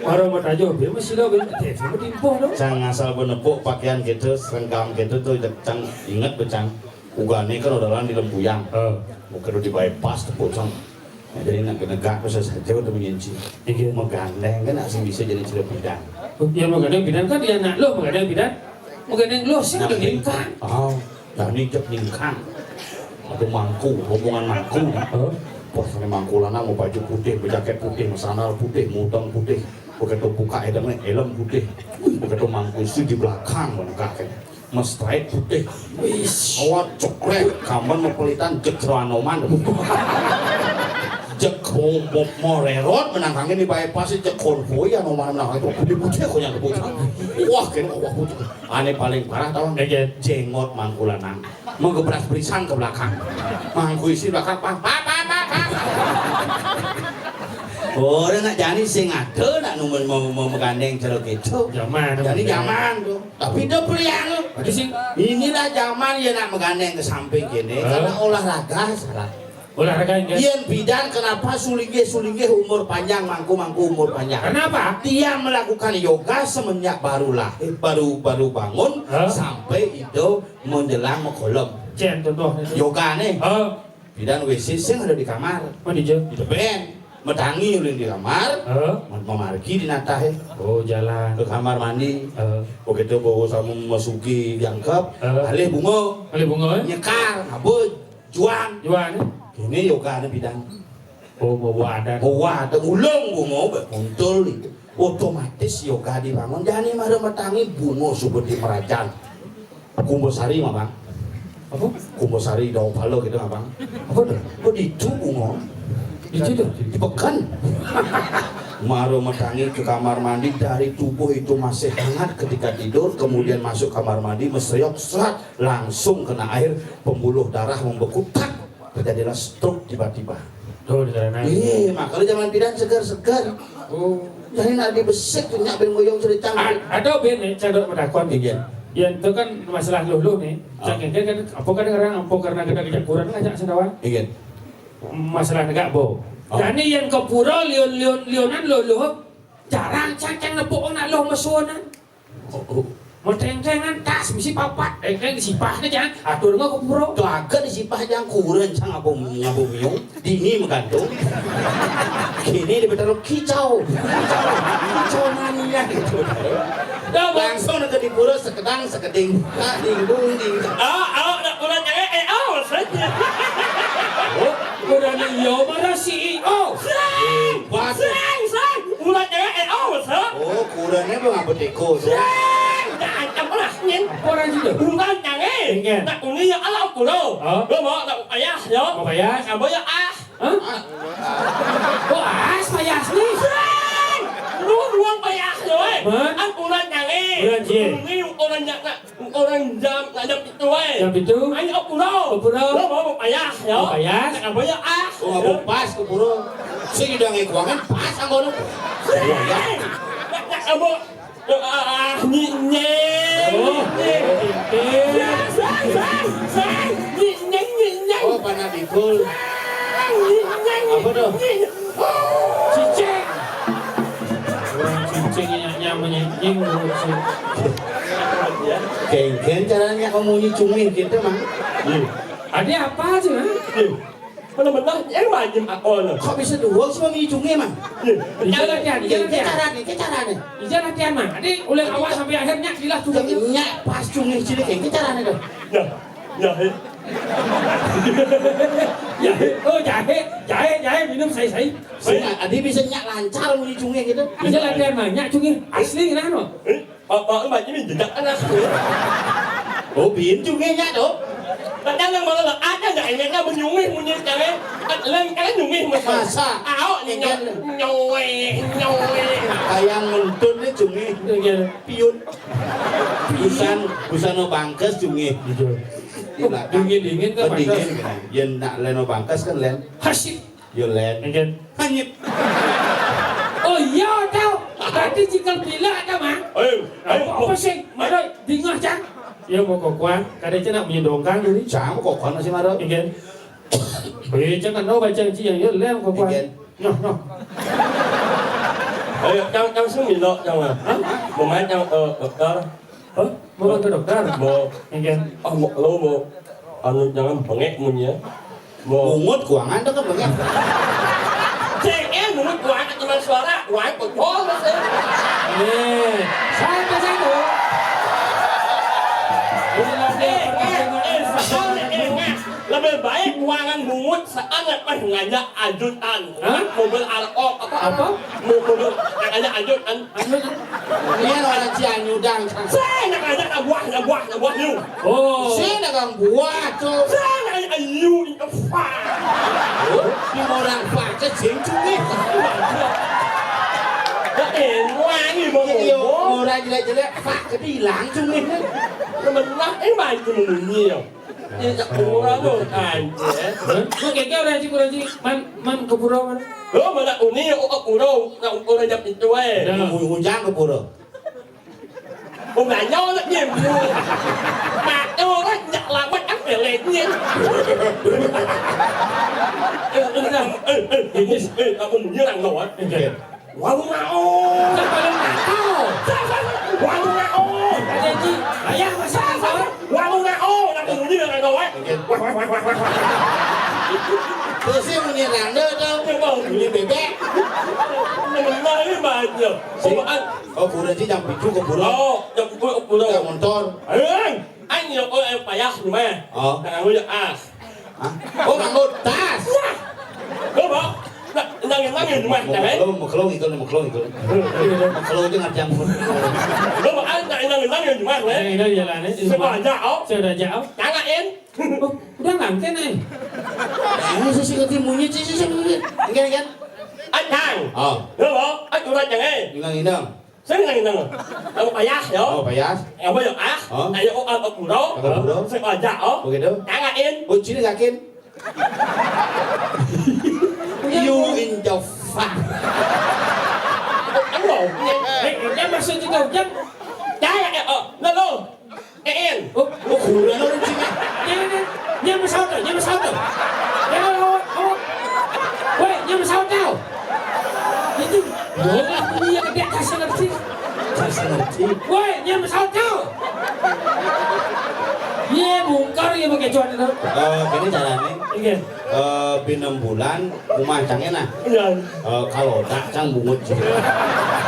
Orang mau tajuh, dia masih lo, dia masih lo timpuh tuh. Cang asal benepuk pakaian gitu, serengkam gitu tuh, cang inget tuh, cang. Ugane kan udah di Lempuyang. Oh. Bukan di bypass tuh, cang. Ya, jadi nak negak tuh sesaja udah menyenci. Iya. Megandeng kan asing bisa jadi cerita bidan. Oh, ya, megandeng bidan kan dia anak lo, megandeng bidan. Megandeng lo sih udah Nah, ningkang. Oh, dan ini cek ningkang. Ada mangku, rombongan mangku. Oh. Wah, ini mangku lanang mau baju putih, berjaket putih, sandal putih, mudeng putih. Begitu buka helmnya, helm putih. Begitu mangku itu di belakang, lengkap. Mestrait putih. Wis. Awak cekrek, kaman mepelitan jek Anoman. Jek mo-, mo-, morerot, menangkangin di bypass, jek konvoy, Anoman menangkang itu. Putih-putih, kok yang putih. Wah, kena wah putih. Ane paling parah, tau? Iya. Jengot mangku lanang. Menggebras berisan ke belakang. Mangku isi belakang, pak, pak, pak, pak, pak. Orang nak jani sing ada, nak numen mau, mau menggandeng cara gitu. Zaman, Jadi zaman. zaman tuh. Tapi dia pilihan. Berarti sing Inilah zaman ya nak menggandeng ke samping gini. Hah? Karena olahraga salah. Olahraga enggak? Yen bidan kenapa sulinggih-sulinggih umur panjang, mangku-mangku umur panjang? Kenapa? Tiang melakukan yoga semenjak baru lahir, baru, baru bangun Hah? sampai itu menjelang mekolom. Cen, contoh itu. Yoga nih. Hah? Bidan W C sing ada di kamar. Oh, di jauh. Di depan. Metangi ulin di kamar. Hah? Mem-, memargi di natah, eh. Oh, jalan. Ke kamar mandi. Hah? Begitu bawa sama masuki jangkep. Hah? Alih bunga. Alih bunga, eh? Nyekar, ngabut. Juan. Juan, eh? Ini yoga ada bidan. Oh, bawa adat. Bawa ada ulung bunga, kuntul itu. Otomatis yoga dibangun. Jani mara metangi bunga subeti merajan. Kumbasari, mah, Bang. Apa? Kumbasari, daun pala gitu, mah, Bang. Apa tuh? Kok di itu bunga? Di situ? Di pekan. Mara metangi ke kamar mandi, dari tubuh itu masih hangat ketika tidur, kemudian masuk kamar mandi, meseyok, serat, langsung kena air, pembuluh darah membeku, tak, terjadilah stroke tiba-tiba. Oh, di sana. Iya, makanya zaman bidan segar-segar. Oh. Jadi nak dibesik, nyak ben ngoyong cerita. A-, ada ben nih, cadok medakon. Iya. Ya, itu kan masalah luluh nih. Ah. Cak kan, apa kadang orang, apa karena kita kerja kurang aja sendawa. Iya. Masalah negak, Bo. Ah. Jadi yang ke pura, lion, lion, lionan luluh, jarang cacang nepuk anak loh mesuanan. Oh, oh. Meteng-tengan tas, misi papat, teng-teng disipah ke, jangan atur nggak ke pura. Kelaga disipah jang kuren, sang apa, apa miung, dini menggantung. Kini di betul kicau. Kicau, kicau mania gitu. Dah, Bang. Langsung ke di pura sekedang, sekeding. Tak dingdung, ding. Ah, ah, nak kurang jangan, eh, oh, saja. Oh, udah nih, yo, mana C E O? Sing, Hebat. Sing, sing. Ulah jangan, eh, oh, sa. Oh, kurangnya belum apa teko tu. Sing, jangan campur lah, nyen. Apa orang situ? Ulah jangan. Nyen. Nak uni ya Allah kulo. Oh. Lo mau tak payah, yo. Mau payah? Nak apa ya, ah? Hah? Oh, as payah ni. Sing. Lu buang payah, yo, eh. Hah? Aku ulah jangan. Ulah je. Uni orang jangan. Orang jam, nak jam pitu, eh. Jam pitu? Ayo, ke pura. Ke pura. Lo mau payah, ya? Mau payah? Nak apa ya, ah? Oh, apa pas ke pura? Sing udah ngekuangan, pas anggo lu. Nak, nak, apa? Ah, ah, nyi, nyi. Oh, nyi. Nyi. Sang, sang, sang. Nyi, nyi, nyi, nyi. Oh, panah dikul. Sang, nyi, nyi, nyi. Apa tu? Nyi. Cicing. Orang cicing yang nyaman nyicing, urut sih. Kengken caranya kamu nyicungin kita, Mang. Hmm. Ada apa sih, Mang? Hmm. Bener-bener, ya, majem akon. Kok bisa dua sih, Mang, cungih, Mang? Iya. Iya, latihan, iya, latihan. Caranya, caranya. Iya, latihan, Mang. Adi, ulah awal sampai akhirnya, jelas cungih. Nyak pas cungih cilik, kayak caranya tuh. Ya, ya, he. Ya, he. Oh, jahe, jahe, jahe, minum, sai, sai. Sing, adi bisa nyak lancar, muni cungih gitu. Iya, latihan, Mang. Nyak cungih. Asli, kenapa? Eh? Apa, apa, ini jejak anak. Oh, bin cungihnya tuh. Kadang yang malah ada nggak enaknya menyungih, munyi cewek. Lain kali nyungih, Mas. Masa? Aok, nyungih, nyungih. Kayak ngentut nih cungih. Iya. Piun. Busan, busan no bangkes cungih. Iya. Di belakang. Dingin, dingin kan. Oh, dingin, bangkes. Kan. Yen nak leno bangkes kan, Len. Hasik. Yo, Len. Nggih. Hanyit. Oh iya, tau. Berarti cikal bila ada, Mang. Ayo, ayo. Apa, apa sih? Mara dingah, Cang. Ya, mau kokoan. Kada cina punya dongkang tadi. Cang, kokoan masih mara. Nggih. Eh, Cang, kan baca, Ci, ya, Len, kokoan. Nggih. Nyoh, nyoh. Ayo, Cang, Cang, sing milo, Cang, ah. Hah? Mau main, Cang, eh, dokter. Hah? Mau ke dokter? Mau. Nggih. Oh, mau, lo mau, anu, jangan bengek munyi ya. Mau. Bungut kuangan tuh kan bengek. Cek, eh, bungut kuangan cuma suara, kuangan pocong, Mas, eh. Eh, saya ke sana. Ini lagi. Eh, eh, eh, sabar, eh, eh, lebih baik kuangan bungut saat pas ngajak ajutan. Hah? Mobil alkohol apa? Apa? Mobil ngajak ajutan. Iya, orang Cianjur dang. Saya nak ngajak nak buah, nak buah, nak buah, you. Oh. Saya nak gang buah, tuh. Saya nak ngajak you, you, fuck. Di orang pakai cincin nih. Ya, eh, wangi, Bang. Iya, orang jelek-jelek, pak, tapi hilang, cungih. Temen lah, eh, maju mengunyi, ya. Ini tak kurang, loh, kan, ya. Hah? Kok kayak orang sih, kurang sih? Man, man, ke pura, man. Lo mana uni, oh, ke pura, nak ukur aja pintu, eh. Dah. Ujung ke pura. Oh, belanja nak dia. Mata orang nak lamat apa lainnya? Eh, eh, eh, eh, eh, eh, aku nyerang kau, eh. Oke. Walu nao. Walu nao. Walu nao. Jadi, ayah masa nao. Walu nao. Nak bunyi dengan kau, eh. Oke. Wah, wah, wah, wah, wah. Terus yang bunyi randa tau. Bunyi bebek. Mengenai banyak. Sing. Soal Oh, kuda sih jam pitu ke pura. Oh, jam pitu ke pura. Jam motor. Eh, ayo, oh, eh, payah rumah. Oh. Tangan lu ya, ah. Hah? Oh, nganggo tas. Wah. Lo, Bang. Nah, nangin, nangin rumah, jangan. Lo, lo, mekelong itu, lo, mekelong itu. Mekelong itu ngerti ampun. Lo, Bang, ah, nangin, nangin, nangin rumah, eh. Nangin, nangin, jalan, eh. Sengaja, oh. Sengaja, oh. Tangain. Oh, udah nganten, eh. Ini sih, sih, ngerti monyet, sih, sih, sih, monyet. Enggak, kan? Acang. Oh. Lo, Bang, ah, curhat, jangan. Ngilang-ngilang. Sing nang nang. Aku payah, yo. Oh, payah. Apa yo, ah? Oh. Ayo, oh, aku pura. Aku pura. Sing aja, oh. Begitu. Tangain. Oh, sini yakin. You in the fuck. Ano? Eh, eh, maksud itu, Jang. Tangain, oh. Lalu. Een. Oh, oh, kuda lo cina. Nya, nya, nya, nya pesawat, nya pesawat. Nya, nya, oh, oh. Woi, nya pesawat tau. Itu, bola punya gede kasar nanti. Kasar nanti. Woi, nya pesawat tau. Iya, bungkar ya pakai cuan itu. Eh, gini caranya. Iya. Eh, pin enam bulan, rumah cangnya nah. Iya. Eh, kalau tak, cang bungut sih.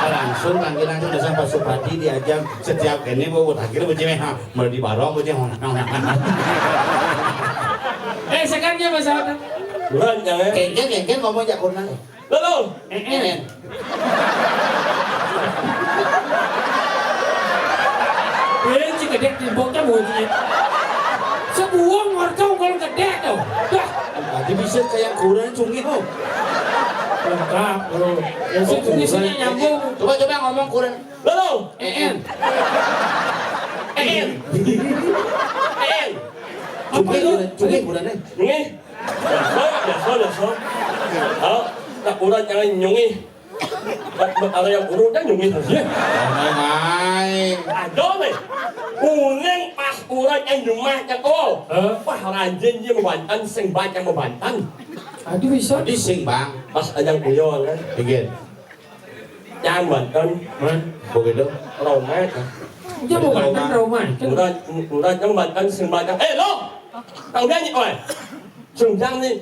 Langsung, tanggi langsung, udah sampai Supati diajak setiap ini, mau tanggi, mau cewek, ha, mau di barong, mau cewek. Eh, sekarang dia masa apa? Bukan, jangan. Kengken, kengken, ngomong jak kurang. Lalu? Eh, eh. Eh, si gedek timboknya bunyi. Sebuang warga kalau gedek tuh. Dah. Tadi bisa kayak kurang cungih, oh. Lengkap, bro. Ya, sih, oh, cungih sini kurang. Nyambung. Coba, coba ngomong kurang. Lalu? Eh, eh. Eh, eh. Eh, eh. Cungih, apa lu? Kurang, cungih, kurang, eh. Cungih. Biasa, biasa, biasa. Oh, tak kurang jangan nyungih. Bak, bak, ada yang buruk kan nyungih saja. Aduh, nih. Kuning pas kurang yang jumah ceko. Hah? Wah, rajin dia membantan, sing banyak membantan. Aduh, bisa. Di sing, Bang. Pas ada yang kuyon, kan? Dikit. Yang bantan. Hah? Begitu. Romet. Dia mau bantan, romet. Kurang, kurang yang bantan, sing banyak. Eh, lo! Tahu dia nih, oi. Sing jang nih.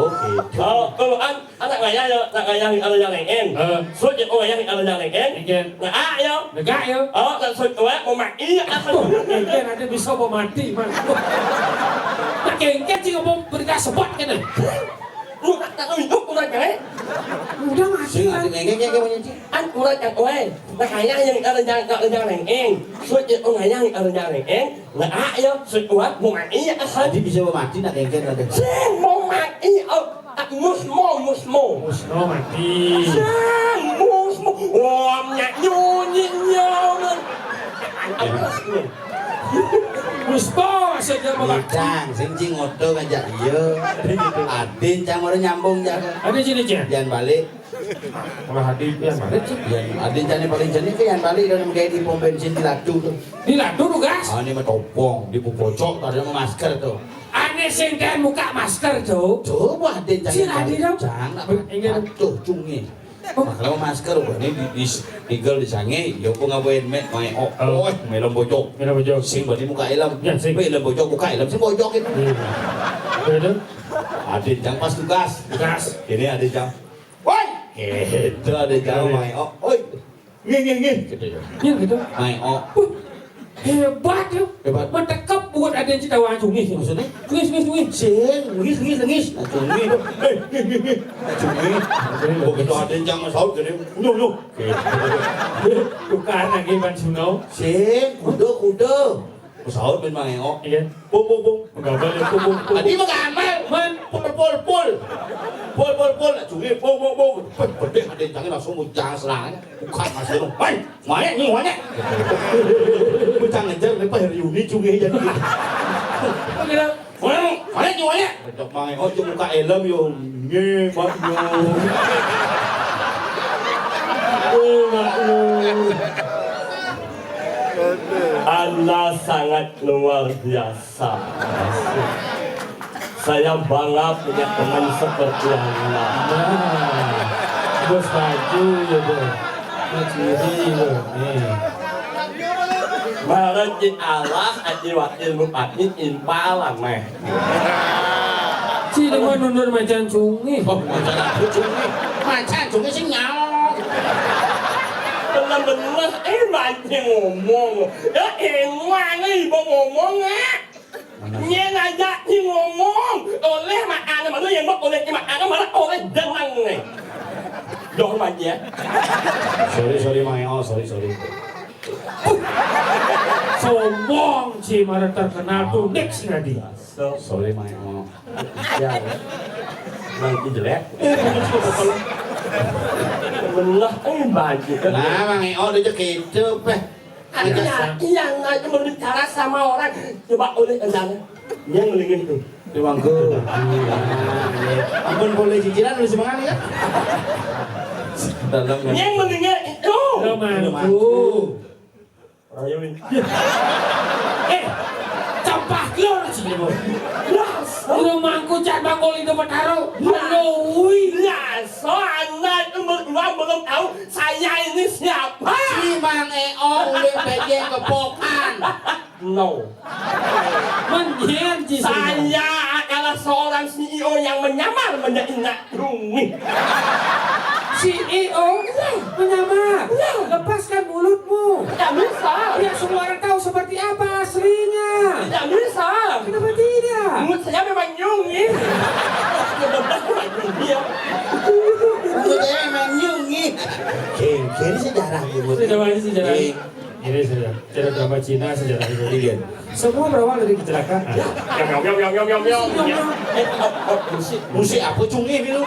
Oh, gitu. Oh, kalau an-, anak ngayah ya, anak ngayah yang ada yang lain. Eh. Sut ya, oh, ngayah yang ada yang lain. Iya. Nah, ah, ya. Negak ya. Oh, nak sut, oh, mau mati, ah. Tuh, kengken ada bisa mau mati, man. Tuh. Nak kengken juga mau berita sebab kan, eh? Lu tak tahu hidup orang kan, eh? Udah mati, sing, man. Ada ngengek, ngengek, ngengek. An orang yang, oi. Nak ngayah yang ada yang, ada yang lain. Sut ya, oh, ngayah yang ada yang lain. Nah, ah, ya, sekuat mau mati, ya, asal. Jadi bisa mau mati nak kengken ada. Sing mau mati, oh, ah, musmo, musmo. Musno mati. Sing musmo. Wah, nyak nyunyi nyaman. Apa sih? Muspo maksudnya mau mati. Cang, sing cing ngoto ngajak iya. Adin cang orang nyambung jaga. Ada sini, Cang. Jangan balik. Kalau Hadi pian balik sih. Yan, ada jane paling jane ke yan balik dan kayak di pom bensin di Ladu tuh. Di Ladu tuh, gas? Ah, ini mah topong, di pojok, ada masker tuh. Ane sing kan muka masker, Cuk. Coba ada jane. Si Hadi dong. Jangan, ingat tuh, cungi. Oh. Nah, kalau masker, wah, ini di, di, tigel di sange, ya aku ngapain, met, main, oh, oh, melon bojok. Melon bojok. Sing berarti muka ilem. Ya, sing. Melon bojok, muka ilem, sing bojok itu. Iya. Betul. Ada jang pas tugas. Tugas. Ini ada jang. Woi, gitu ada jauh, Mai. Oh, oi. Ngih, ngih, ngih, gitu ya. Iya, gitu. Mai, oh. Wih, hebat ya. Hebat. Mentekep buat ada yang cita wajung nih. Maksudnya? Ngis, ngis, ngis. Sing, ngis, ngis, ngis. Langsung ngih. Eh, ngih, ngih, ngih. Langsung ngih. Begitu ada yang jangan saut gini. Nyuh, nyuh. Gitu. Tukar lagi, Bang Suno. Sing, kuda, kuda. Pesawat main mangeo. Iya. Pung, pung, pung. Menggambar ya, pung, pung, pung. Tadi menggambar. Man. Pul, pul, pul. Pul, pul, pul. Nak cungi, pung, pung, pung. Peh, pedih ada yang jangan langsung muncang selang. Bukan, Mas Gunung. Woi, wanyek, ni wanyek. Muncang ngejar, ni Pak Heriuni cungi jadi. Mana, mana ni wanyek? Cok mangeo, cok muka elem yo. Nge, Pak, yo. Oh, Pak, yo. Anda sangat luar biasa. Saya bangga punya teman seperti Anda. Nah, bos baju ya, Bos. Bos ciri, Bos. Nih. Barang di Allah, adi wakil bupati, impal, meh. Cina mah nundur macan cungi. Oh, macan apa cungi? Macan cungi sing nyaong. Bener Bener, eh, banci ngomong. Ya, enak, eh, ibu ngomong, eh. Nyén aja ci ngomong. Oleh makan, mana yang mau oleh ci makan, malah oleh jenang, eh. Dong, banci, ya. Sorry, sorry, Mang Eo, sorry, sorry. Sombong, ci, marah terkenal tuh, next lagi. So, sorry, Mang Eo. Ya, ya. Mang Eo jelek. Bener, eh, banci. Nah, Mang Eo udah cek itu, peh. Iya, iya, nah, itu berbicara sama orang. Coba oleh ke sana. Dia melingin tuh. Di mangku. Ampun, boleh cicilan lu semangat ya? Dalam. Dia melingin itu. Lu mangku. Ayo, Win. Eh, campah keluar sini, Boy. Lu mangku cat bakul itu petaro. Nah. Aduh, wih. Nah, so anak itu berdua belum tahu saya ini siapa. Si Mang Eo udah P J kepokan. No. Menjian, ci. Saya adalah seorang C E O yang menyamar menjadi Nak Yungi. C E O? Iya. Menyamar? Iya. Lepaskan mulutmu. Tidak bisa. Biar semua orang tahu seperti apa aslinya. Tidak bisa. Kenapa tidak? Mulut saya memang Yungi. Mulut saya memang Yungi. Oke, oke, ini sejarah, Bu. Sudah, ini sejarah. Oke. Ini sudah, cerita drama Cina, sejarah Indonesia. Iya. Semua berawal dari kecelakaan. Yong, yong, yong, yong, yong, yong. Eh, oh, oh, musik. Musik apa, Cung, ini lu?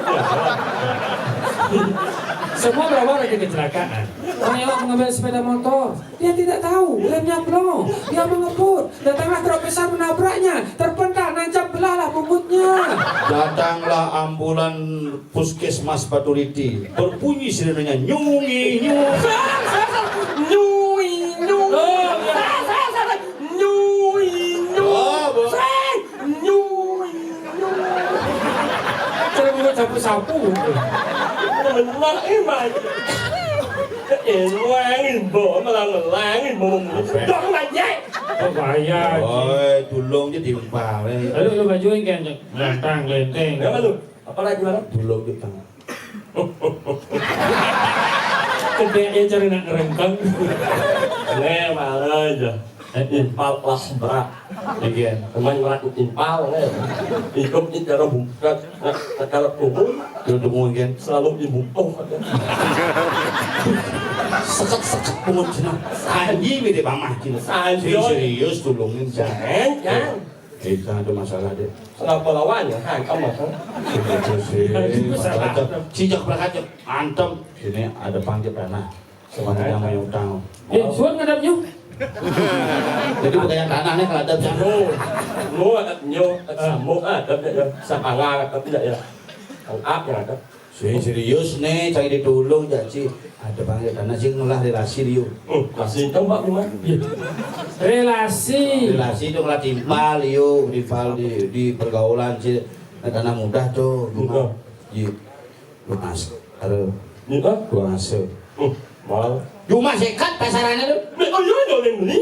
Semua berawal dari kecelakaan. Orang yang mengambil sepeda motor, dia tidak tahu remnya belum, dia mengebut. Datanglah truk besar menabraknya, terpental, nancap belahlah punggungnya. Datanglah ambulan Puskesmas Paturiti, berbunyi sirenenya, nyungi, nyungi. Nyui, nyui. Oh, iya. Nyui, nyui. Oh, bo- Nyui, nyui. Cara buat sapu-sapu. Menang, eh, maju. Eh, ngelangin, bo, melang-ngelangin, bo. Apa? Dong, maju. Oh, bahaya. Oi, tulung je timpal, eh. Lalu lu bajuin kan, Cek? Gantang, lenteng. Apa lu? Apa lagi, Bang? Tulung je tengah. Kedek ya cari nak ngerengkeng. Nih, malah aja. Eh, impal kelas berat. Iya. Teman berat impal, nih. Hidup di cara buka, nah, cara turun. Dia tunggu kan. Selalu dibutuh. Seket-seket pungut cina. Sanji bede mamah cina. Sanji. Serius, tulungin, jangan. Jangan. Kita ada masalah deh. Kenapa lawannya? Hantam, Mas. Itu sih. Aduh, salah. Masalah. Sejak berangkat, antem. Sini ada panggil tanah. Sama yang main utang. Eh, suan ngadapnya. Jadi bukan yang tanahnya kalau ada yang lu, lu ada nyo, ada sambo, ada ya. Sapala, tapi tidak ya. Yang up yang ada. Sing serius nih, cari ditulung, janji. Ada bang, ya, karena sing ngolah relasi, liu. Hmm, masih itu, Mbak, gimana? Relasi. Relasi itu ngolah timpal, liu, timpal di, di pergaulan, sih. Nah, karena mudah tuh, cuma Mudah. Di luas, ada Mudah. Luas. Hmm, mal. Cuma sekat pasarannya tuh. Nek, oh, iya, ada yang beli.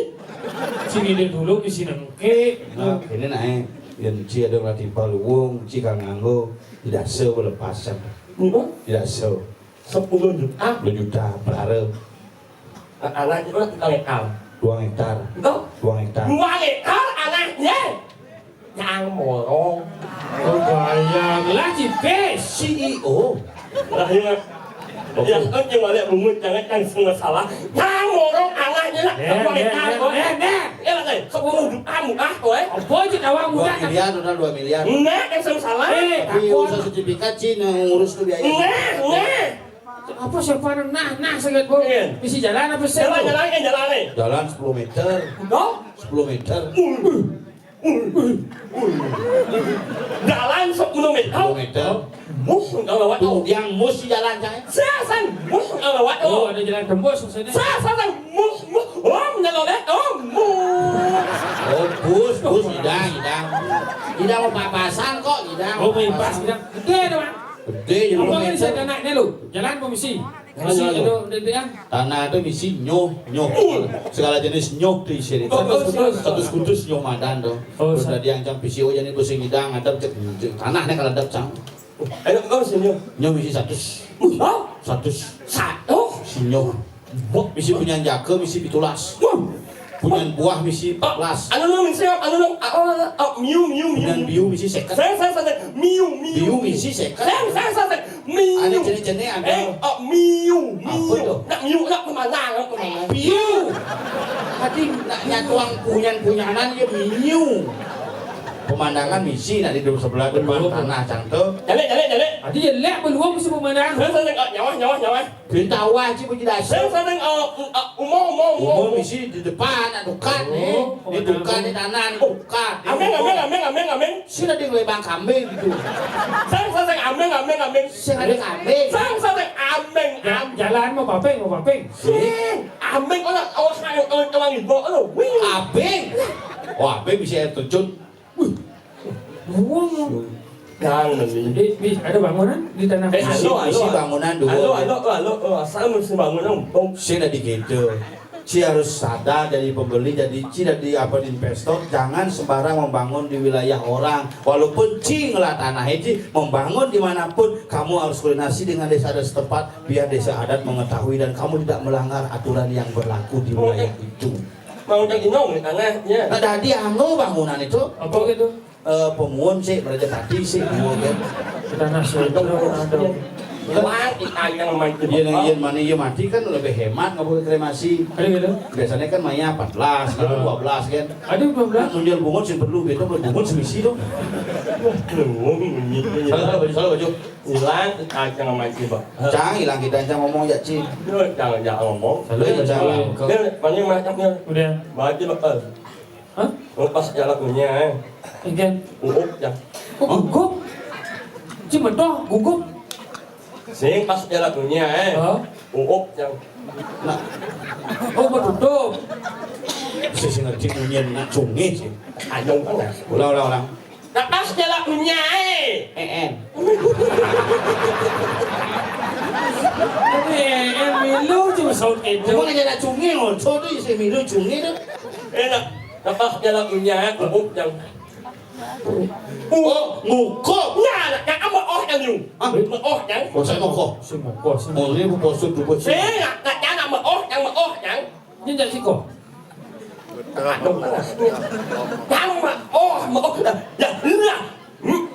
Sini dia dulu, di sini, oke. Nah, ini naik. Yang ci ada ngolah timpal, wong, ci kang nganggo, tidak se, boleh pasang. Mudah. Tidak se. Sepuluh juta. Sepuluh juta per hari. Nah, anaknya kan tukang ekal. Dua hektar. Enggak. Dua hektar. Dua hektar anaknya. Yang morong. Oh, bayang lah, Cipis. C E O. Lah, iya. Ya, kan yang balik bungut, jangan kan semua salah. Yang morong anaknya lah. Eh, dua eh, hektar, eh, kok. Eh, eh. Eh, lah, eh, sepuluh juta murah, kok, eh. Apa aja tawang Dua mudah, miliar, total dua miliar. Enggak, kan semua salah. Eh, Tapi takut. Usaha sertifikat, Ci, yang ngurus tuh biaya. Enggak, enggak. Apa siapa nah, nah, sangat, Bu? Iya. Bisi jalan apa sih, Jalan, Bu? Jalan, eh, jalan, eh. Jalan sepuluh meter. Enggak. Sepuluh meter. Jalan sepuluh meter. Sepuluh meter. Mus, enggak lewat. Tuh, yang mus jalan, Cang. Sasan, mus, enggak lewat. Oh, ada jalan tembus maksudnya. Sasan, mus, mus. Oh, enggak lewat. Oh, mus. Oh, bus, bus, idang, idang. Idang mau papasan kok, idang. Oh, mau impas, idang. Gede, Bang. Gede, jadi Apa lima bisa meter. Tanah ini, lu? Jalan apa misi? Jalan, misi jalan, itu, lu. Dia, dia. Tanah itu misi nyoh, nyoh. Segala jenis nyoh diisi. Satu, satu, satu sekutus nyoh madan tuh. Oh, terus sa- tadi yang cang P C O jadi pusing idang, ada cek, cek tanahnya kalau ada cang. Ayo, kau sini. Nyoh misi satu. Hah? Satu. Satu? Si nyoh. Misi punyan jaka, misi pitulas. Wah. Punyan buah misi empat belas. Anu, anu, misi, anu, anu, ah, ah, ah, miu, miu, miu, punyan miu. Biu misi seket. Saya, saya, saya, miu, miu. Biu misi seket. Saya, saya, saya, saya, miu. Ada jenis-jenis, ada. Eh, ah, miu, apa miu. Tuh? Nak miu, nak pemandangan, pemandangan. Biu. Tadi nak nyatuang punyan-punyanan ya miu. Pemandangan misi nak di sebelah depan. Betul. Tanah cang tu. Jalek, jalek, jalek. Tadi jalek belum misi pemandangan. Saya, saya, saya, ah, nyawa, nyawa, nyawa. Pinta awal cik puji dasar. Saya, saya, eh, eh, umur, umur, umur, umur umur. Misi di depan, nak dukat ni. Oh, ni dukat, ni tanah, ni dukat. Ameng, ameng, ameng, ameng, ameng. Sini ada lebang kambing gitu. Saya, saya, saya, ameng, ameng, ameng. Sini ada kambing. Saya, saya, saya, ameng, ja-, am-, jalan mau paping, mau paping. Sing, ameng, orang, orang, orang, orang ibu, orang, wih. Abing. Wah, abing bisa air terjun. Wih. Buang. Jangan beli. Eh, bis, ada bangunan di tanah. Eh, isi, alo, alo, isi bangunan dulu. Alo, alo, alo, alo, asal mesti bangunan. Oh. Sing dah digitu. Ci harus sadar jadi pembeli, jadi ci jadi apa, investor, jangan sembarang membangun di wilayah orang. Walaupun ci ngelah tanah ci, membangun dimanapun, kamu harus koordinasi dengan desa adat setempat, biar desa adat mengetahui dan kamu tidak melanggar aturan yang berlaku di wilayah itu. Mau tak inong di tanahnya. Nah, tadi anu bangunan itu. Apa gitu? Eh, pemuun sih, Raja Pati sih, pemuun kan. Tanah sentral ada. Wah, kita yang mati. Iya, yang, yang mana iya mati kan lebih hemat nggak boleh kremasi. Ada gitu? Biasanya kan mayat empat belas, gitu, dua belas kan. Ada dua belas. Nah, nunjul bungut sih perlu gitu, bungut sih misi dong. Wah, bungut ini. Salah, salah baju, salah baju. Hilang, kita yang mati, Pak. Cang, hilang kita yang ngomong ya, Ci. Dia jangan, jangan ngomong. Salah, salah. Dia, dia, mana macamnya? Udah. Berarti bakal. Hah? Oh, pas jalan dunia, eh. Again. Uuk, ya. Oh, gugup. Ci bedoh, gugup. Sing pas jalan dunia, eh. Hah? Uuk, ya. Nah. Oh, betutup. Sing ngerti bunyi nak cungih sih. Ayo, kan, ya. Ulang, ulang, ulang. Nah, pas jalan dunia, eh. Eh, eh. Tapi, eh, eh, milu cuma saut itu. Cuma aja nak cungih, oh, saut tu isi milu cungih tu. Eh, nak. Lepas jalan dunia, kubuk yang. Oh, ngukup. Nah, nak, nak, meoh yang you. Hah? Meoh yang. Oh, saya mokoh. Si mokoh, si mokoh. Oh, ini mokoh, sud, dubus. Saya nak, nak, nak, nak meoh yang, meoh yang. Ini tak siko. Aduh, panas. Yang meoh, meoh. Ya, lah.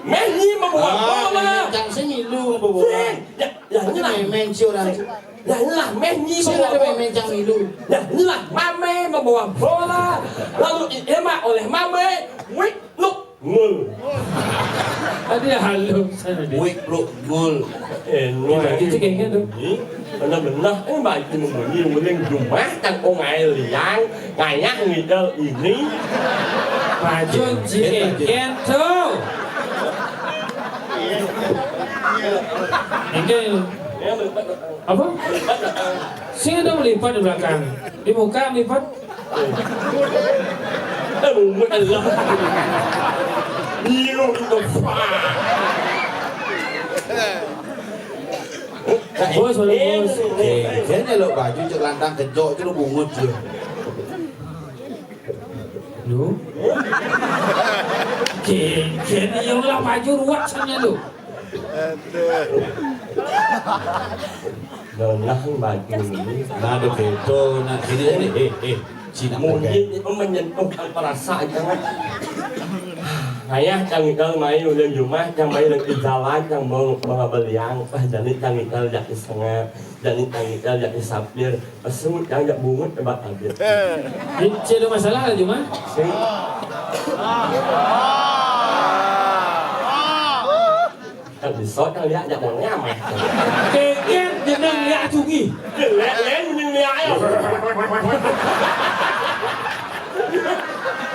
Meh nyi membawa bola. Ah, cang sing milu membawa bola. Sing. Ya, ya, ini lah. Main-main si orang. Ya, ini lah. Meh nyi membawa bola. Sing ada main-main cang milu. Ya, ini lah. Mame membawa bola. Lalu diterima oleh Mame. Wik, nuk, ngul. Tadi halus sana dia. Wik, nuk, ngul. Eh, ngul. Itu kayaknya tu. Ini benar-benar, eh, baik tu membunyi uling jumah, kan, oh, ngai liang. Ngayah ngidel ini. Baju cikin tu. Ini apa? Sini dong melipat di belakang. Di muka melipat. Eh, bungut Allah. Iya, kita. Bos, bos. Eh, kayaknya lo baju cek lantang kejok itu lo bungut dia. Lu? Jen, jen, ya Allah, baju ruwet sana lu. Aduh. Nah, baju ini. Nah, ada betul. Nah, sini, sini. Eh, eh, sini. Mungkin itu menyentuhkan perasaan, jangan. Ayah, cang Ical main udah jumah, cang main lagi jalan, cang mau, mau beliang. Pas jadi cang Ical jadi sengak, jadi cang Ical jadi sapir. Pesut yang jak bungut tempat hadir. Ini cedok masalah aja mah. Sing. Tak bisa, tak lihat, tak mau nyamah. Kengken jeneng liak cungi. Jelek, lain jeneng liak ayo.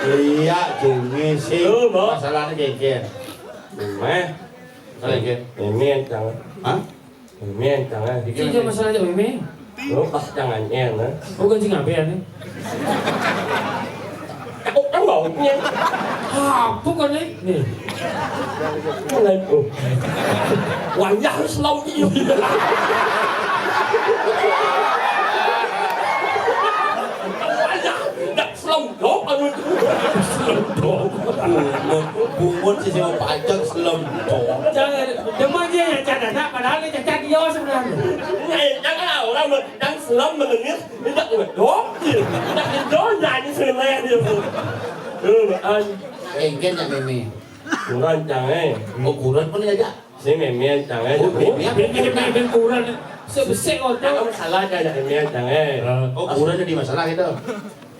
Iya, cungi sih. Tuh, Mbok. Masalahnya kengken. Meh. Kengken. Ini yang jangan. Hah? Meme, jangan. Ini dia masalah aja, Meme. Lo pas jangan, eh, nah. Oh, ganti ngapain, nih? Aku kan baunya. Apa kan, nih? Nih. Mulai, oh. Wayah harus lauk, iya. Wayah, nggak selondok, anu. Selondok. Bungut, bungut sih sama pacak selem. Jangan, cuma dia yang cacat, padahal dia cacat dia sebenarnya. Eh, jangan lah, orang yang selem menengis, tidak ngedok, tidak ngedok, nyanyi selem dia. Eh, an. Engken ya, Meme. Kurang, Cang, eh. Oh, kurang pun ya, Cak. Sing Meme, Cang, eh. Oh, Meme, Meme, Meme, Meme, kurang. Sebesar kau tahu. Jangan salah, Cang, Meme, Cang, eh. Oh, kurang jadi masalah gitu.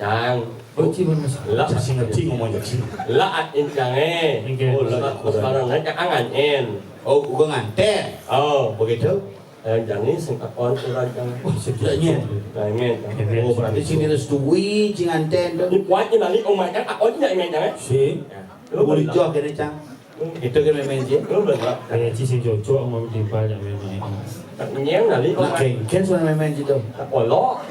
Cang. Oh, cing, masalah. Lah, cing, cing, ngomong aja, cing. Lah, in, Cang, eh. Oke. Oh, lah, pas barang naik, Cang, nganten. Oh, gua nganten. Oh. Begitu? Eh, jani sing takon kurang, Cang. Wah, sejak nyen. Pengen, Cang. Oh, berarti sing direstui, cing nganten tuh. Ini kuat, ini balik, oh, Cang, takon, Cang, ini, Cang, eh. Sing. Ya. Lu boleh jawab ini, Cang. Itu kan Meme, cing. Lu bener. Eh, cing sing cocok sama timpal, Cang, Meme. Nyeng kali, nah, oh, kengken sama Meme, cing, tuh. Nak kolok.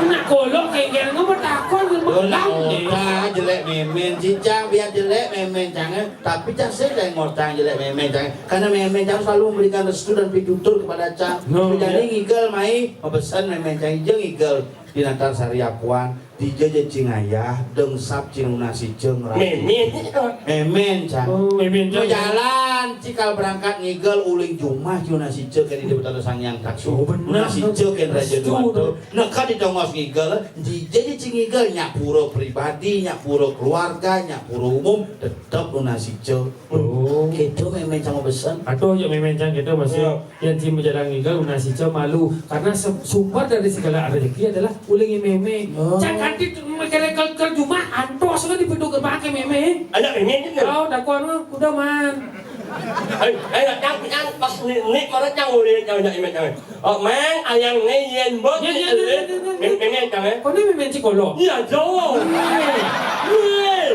Nak kolok, kengken, ngapa takon, lu makan, deh. Ota jelek Meme, cing, Cang, biar jelek Meme, Cang, eh. Tapi Cang sih kayak ngotang jelek Meme, Cang. Karena Meme, Cang, selalu memberikan restu dan pitutur kepada Cang. No, jadi ya. Ngigel mai, memesan Meme, Cang, ije ngigel di Natar Sari Apuan. Dija ja cing ayah, dengsap cing nasi ceng. Memen. Memen, Cang. Oh, Memen, Cang. Mau jalan, cikal berangkat ngigel uling jumah cing nasi ceng kan di Betara Sang Hyang Taksu. Oh, bener. Nasi ceng kan Raja Betul. Dewata. Neka di tongos ngigel, dija ja cing ngigel, nyak pura pribadi, nyak pura keluarga, nyak pura umum, tetep nasi ceng. Oh. Gitu, Memen, Cang, mau pesen. Aduh, ya, Memen, Cang, gitu, masih. Iya. Yang tim berjalan ngigel, nasi ceng malu. Karena se-, sumber dari segala rezeki adalah uling Meme. Oh. Cang kanti tu, kere kel, kel jumah, antos kan di pintu gerbang ke Meme. Anak Meme ni ke? Oh, dakuan mah, kuda man. Eh, eh, nak cang, cang, pas ni, ni, mana cang boleh cang, cang, cang, cang. Oh, mang, ayang ni, yen bot, ya, ya, ya, ya, ya, ya. Meme, Meme, cang, eh. Kau ni Meme cik kolok? Ya, jauh. Weh. Weh.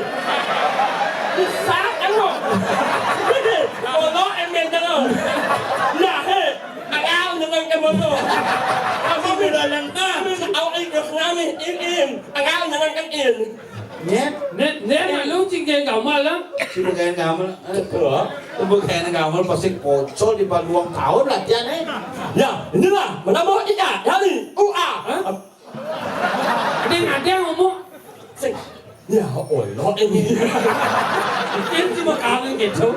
Besar kan lo? Kolok, Meme, cang, lo. Ya, he. Agak dengan kemono. Aku bilang yang, ah, awak ikut nami, in, in. Agak dengan kan in. Nyet. Net, net, malu cingkeng gamal lah. Cingkeng gamal. Aduh. Cingkeng gamal pasti pocol di paluang tahun latihan, eh. Ya, inilah menambah ikat dari U A. Hah? Ada yang, ada yang ngomong. Sing. Ya Allah, ini. Ini cuma kangen gitu.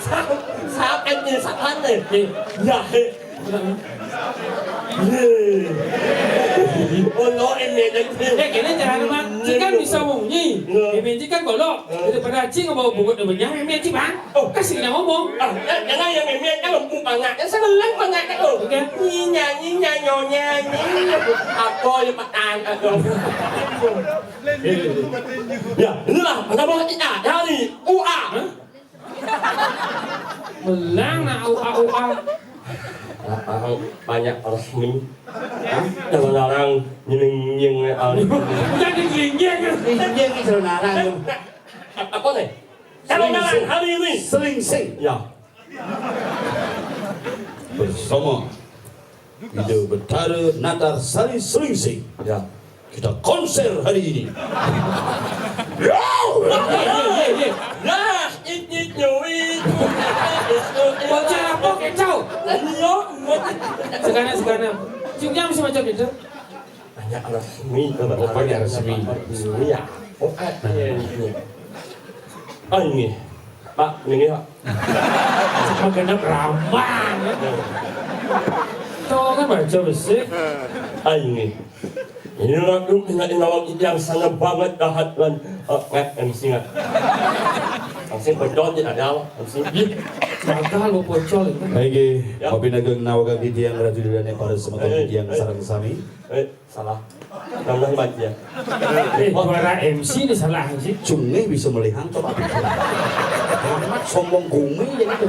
Sa-, saat ini, saat ini. Eh. Ya, eh. Ye. Oh, lo ini, ini. Eh, kena jangan, Bang. Cik kan bisa ngomong ni. Ya. Ini cik kan golok. Ya. Daripada cik bawa bungut dia punya, ini cik, Bang. Oh. Kasih dia ngomong. Ah, ya, jangan yang ini, yang lembut banget. Yang sebelah banget tu. Okey. Nyinya, nyinya, nyonya, nyinya. Apa yang petang, apa? Ya, inilah, mana bawa kita? Dari U A. Hah? Melang nak U A, U A. Lapang banyak resmi. Hah? Dalam larang nying-nying, ah. Jangan nying-nying. Nying-nying itu larang. Apa ni? Dalam larang hari ini. Selingsing. Ya. Bersama Ida Betara Natar Sari Selingsing. Ya. Kita konser hari ini. Ye, ye, ye, ye. Dah, it, it, nyui. Bocah apa kacau? Sekarang, sekarang. Cuma bisa macam itu. Banyak resmi. Oh, banyak resmi. Iya. Oh, ada ini. Oh, ini. Pak, ini, Pak. Cuma genep rambang. Tuh kan baca besi. Ah, ini. Ini lagu kena inawak yang sangat banget dahat lan, eh, ngat M C ngat. Langsung pocol tidak ada, langsung. Gagal lo pocol itu. Baik, ya. Kopi Nageng Nawagak Titiang Ratu Didane para semeton. Eh, titiang eh. Sarang sami. Eh. Salah. Nambah baca. Eh, suara M C ni salah, M C. Cunge bisa melihang, coba pikir. Amat sombong gumi jadi tu.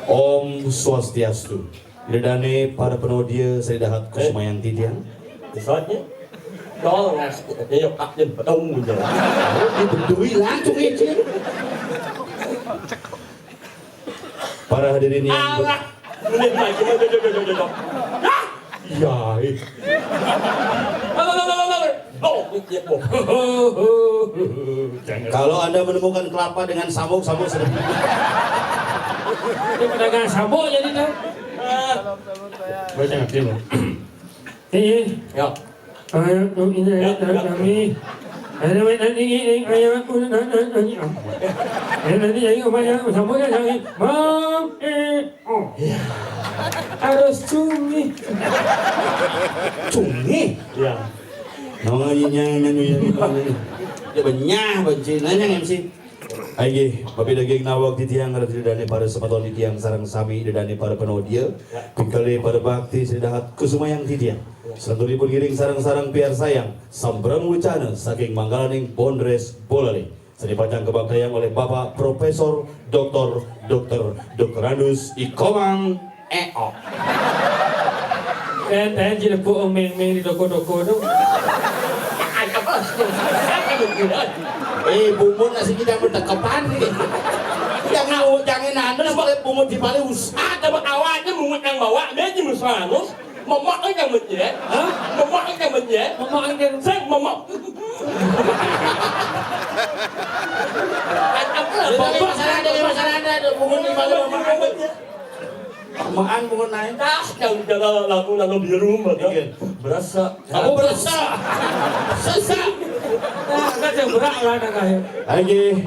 Om Swastiastu. Ida dane para penodia sari dahat kusumayang titiang. Isotnya. Tol ngas, ayo, Pak, dia bertemu je. Dia berdui langsung, eh, cik. Para hadirin yang ber- Alah. Ini lagi, aduh, aduh, aduh, aduh, aduh. Ah! Iya, eh. Alah, alah, alah, alah. Oh, iya, oh. Jangan. Kalau Anda menemukan kelapa dengan sabuk, sabuk sedang. Dia pedagang sabuk jadi tu. Ah. Baca ngerti, Bang. Eh, eh. Ya. Ah, ini ya, ayat kami. Ada main nanti ini, ayo aku nanti nanti. Nanti jadi kemana? Sama kan lagi. Mam, eh, oh. Harus cumi. Cumi? Ya. Nama nyanyi nyanyi nyanyi. Dia benyah benci nanya M C. Ayo, papidaging nawag titiang, ratu dane para semeton titiang sareng sami dane para penodya. Pikali para bakti sri dahat kusumayang titiang. Saturipun ngiring sareng-sareng piarsayang sambrama wecana saking manggalaning Bondres Bolali. Sane pacang kabaktayang oleh Bapak Profesor Doktor Doktor Doktorandus Ikomang Eo. Ten, ten, cilebuk meng-meng di toko-toko tu. Eh, bungut nasi kita bertekepan ni. Jangan, jangan anu, sebab bungut di Bali usah. Ada awaknya bungut yang bawa, dia jenis manus. Mamak kan yang menyet. Hah? Mamak kan yang menyet. Mamak kan yang Saya mamak. Ada apa? Bapak saya ada, saya ada, ada bungut di Bali, mamak. Makan bungut naik. Dah, yang jalan lagu lalu biru, maka Iya. Berasa. Apa berasa? Sesak. Nah, kan yang berak lah, nak kaya. Lagi.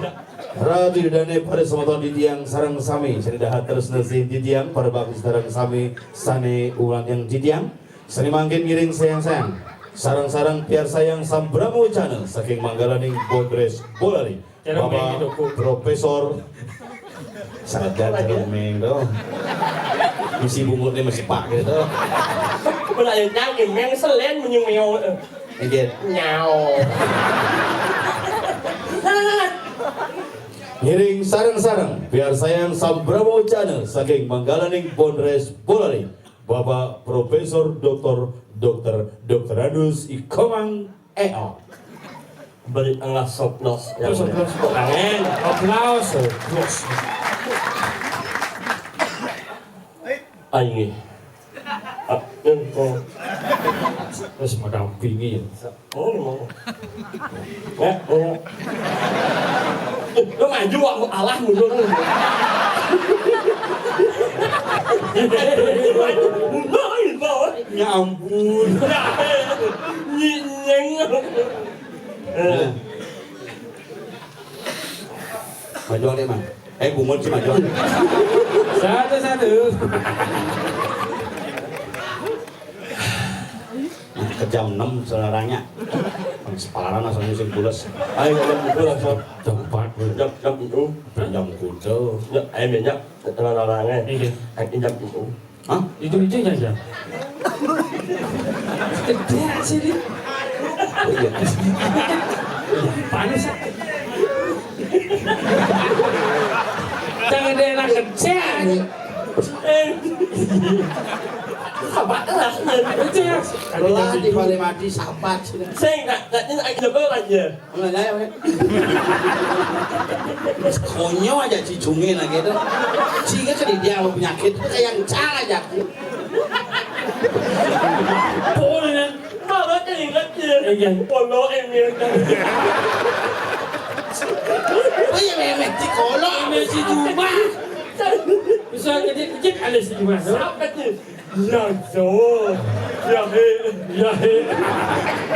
Ratu dane para semeton titiang sareng sami, sane dahat tresna sih titiang, para bakti sareng sami, sane ulang yang titiang, sane mangkin ngiring sayang-sayang. Sareng-sareng piarsayang sambrama wecana saking manggalaning Bondres Bolali. Cara Bapak main itu, Bu. Profesor. Saja cara main tu. Mesti bungutnya mesti pak gitu. Pula yang nyangin, yang selen menyung meo. Nggih. Nyao. Ngiring sareng-sareng piarsayang sambrama wecana saking manggalaning Bondres Bolali, Bapak Profesor Doktor Doktor Doktorandus Ikomang Eo. Beri tengah soplos. Terus, terus. Tangan. Aplaus. Terus. Ayo. Ah, ini, oh. Terus mendampingi. Oh, ini mau. Ya, oh. Eh, lu maju, aku kalah mundur. Maju, mundur, ini mau. Ya ampun. Ya, eh, nyi-, nyeng. Eh. Maju deh, Mang. Eh, bungut sih maju. Satu-satu. Nah, ke jam enam sebenarnya. Sepalaran asal musim pules. Ayo, jam kuda, Sob. Jam empat. Jam, jam itu. Jam kuda. Ya, ayo minyak, tenang-tenangnya. Iya. Ayo, jam itu. Hah? Itu, itu aja. Gede sih, Dik. Oh, iya. Panas. Jangan daerah kecil. Eh. Apa lah? Itu ya. Lah, di Bali mati, sapat sih. Sing, nak, nak, nak, nak, nak, nak, Konyo aja cicungnya lagi itu. Cingnya kan dia sama penyakit itu kayak yang cang aja. Pokoknya. Malah teringat ya. Iya. Polo ini. Oh iya, memang si Kolo. Memang si Juma. Bisa kecil-kecil ada si Juma, no? Siapa sih? Ya, so. Ya, he. Ya, he.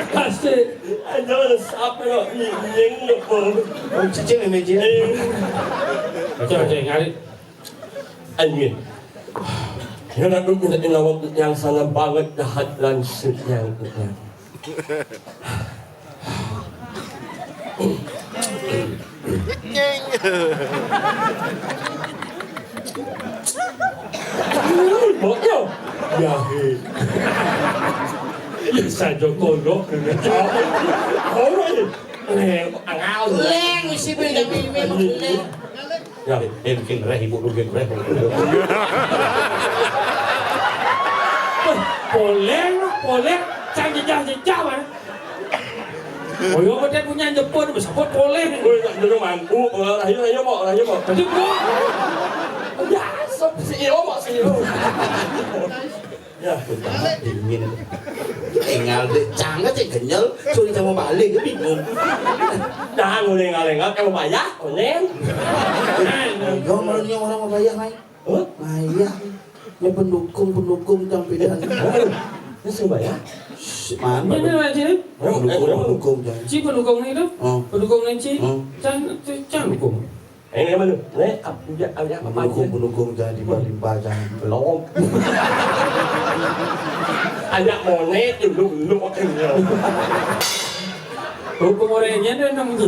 Pasti. Ada siapa lo? Nying, nying, lo. Oh, cicing, memang cicing. Eh. Oke, oke, ngarit. Anjir. Yang aku minta nawang yang sana banget jahat dan sekian. Boknya. Ya, he. Ya, saja kondok. Kondok ini. Eh, angau. Leng, isi beli kami, memang leng. Ya, eh, bikin reh, ibu bikin reh. Poleng, poleng, cang jejah-jejah, man. Oyo, betul punya Jepun, sebut poleng. Woi, tak dulu mampu, orang rayu, rayu, mau, rayu, mau. Jepun. Ya, sop, si iyo, mau, si iyo. Ya, tambah dingin. Tinggal dek cangket cek kenyal, suruh sama balik, dia bingung. Jangan udah ngalengat, kamu bayar, konen. Yo, malunya orang mau bayar, Mai. Hah? Bayar. Ini pendukung, pendukung tampilan. Ini sing bayar. Shh, man, ini aja. Pendukung, pendukung, jangan. Ci pendukung itu? Oh. Pendukung ini, Ci. Oh. Can, can dukung. Ini mana? Nek, apa, apa, apa, pendukung, pendukung, jangan limbah-limbah, jangan. Belum. Ajak monet dulu, dulu, oke, ya. Hukum orangnya ada enam, Ci.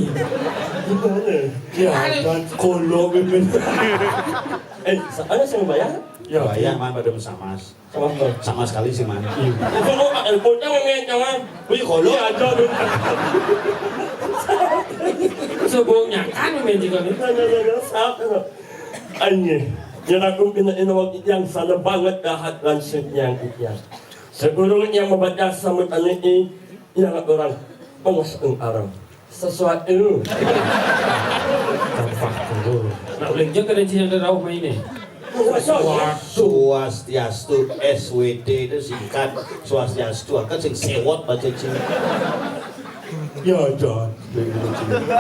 Gimana? Ya, dan kolo, Mimin. Eh, sa-, ada sing bayar? Ya, bayar, man, pada sama. Sama apa? Sama sekali sih, man. Iya. Itu kok pakai bocah, Mimin, jangan. Wih, kolo aja, Mimin. Sebelumnya kan, Mimin juga, Mimin. Ada, ada, ada, sap, ada. Anjir. Yang aku kena ini waktu yang sana banget dahat langsung yang, yang. Sebelum yang membaca sama tadi ini, yang orang pengusaha orang. Sesuatu. Gampang dulu. Nak uleng juga dari sini ada rauh main ni. Sesuatu. Swastiastu, S W T itu singkat. Swastiastu, kan sing sewot baca cing. Ya, John.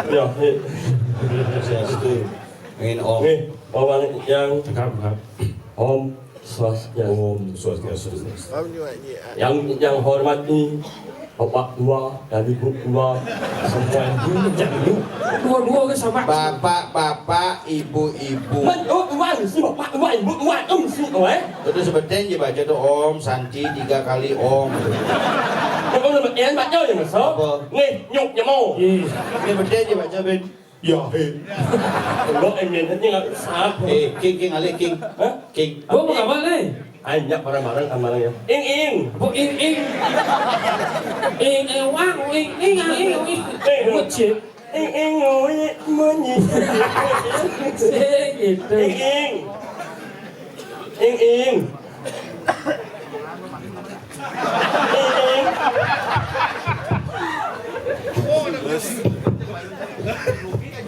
Ya, ni. Swastiastu. Main Om. Ni, orang yang Cakap, cakap. Om Swastiastu. Om Swastiastu. Yang, yang hormati Bapak Dua dan Ibu Dua, semua yang dulu, jangan dulu. Dua-dua ke sama. Bapak-bapak, ibu-ibu. Man, oh, Tuan, si Bapak Dua, Ibu Dua, em, si, oh, eh. Itu sebenarnya je baca tu Om Santi tiga kali Om. Kau nama Ian baca je masuk. Apa? Ngeh, nyuk, nyemo. Iya. Ini betul je baca, Ben. Ya, eh. Enggak, eh, niatnya nggak sah. Eh, King, King, alih, King. Hah? King. Gua mau kabar nih. Ayo, nyak bareng-bareng sama ya. Ing, ing. Bu, ing, ing. Ing, ing, wang, ing, ing, ing, ing. Eh, bucin. Ing, ing, ngui, munyi. Sing gitu. Ing, ing. Ing, ing.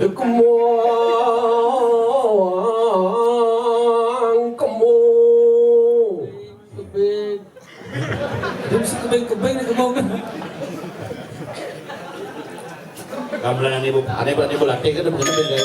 Kemong, kemong. Kebing. Dia mesti kebing-kebing ni, kemong. Gamelan ane bu, ane bu, ane bu latih kan, bukan beda.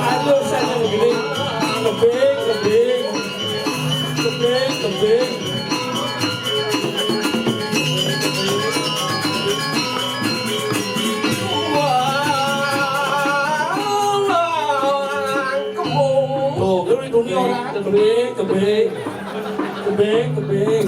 Aduh, saya begini. Kebing, kebing. Kebing, kebing. Tuh, kebing, kebing. Kebing, kebing.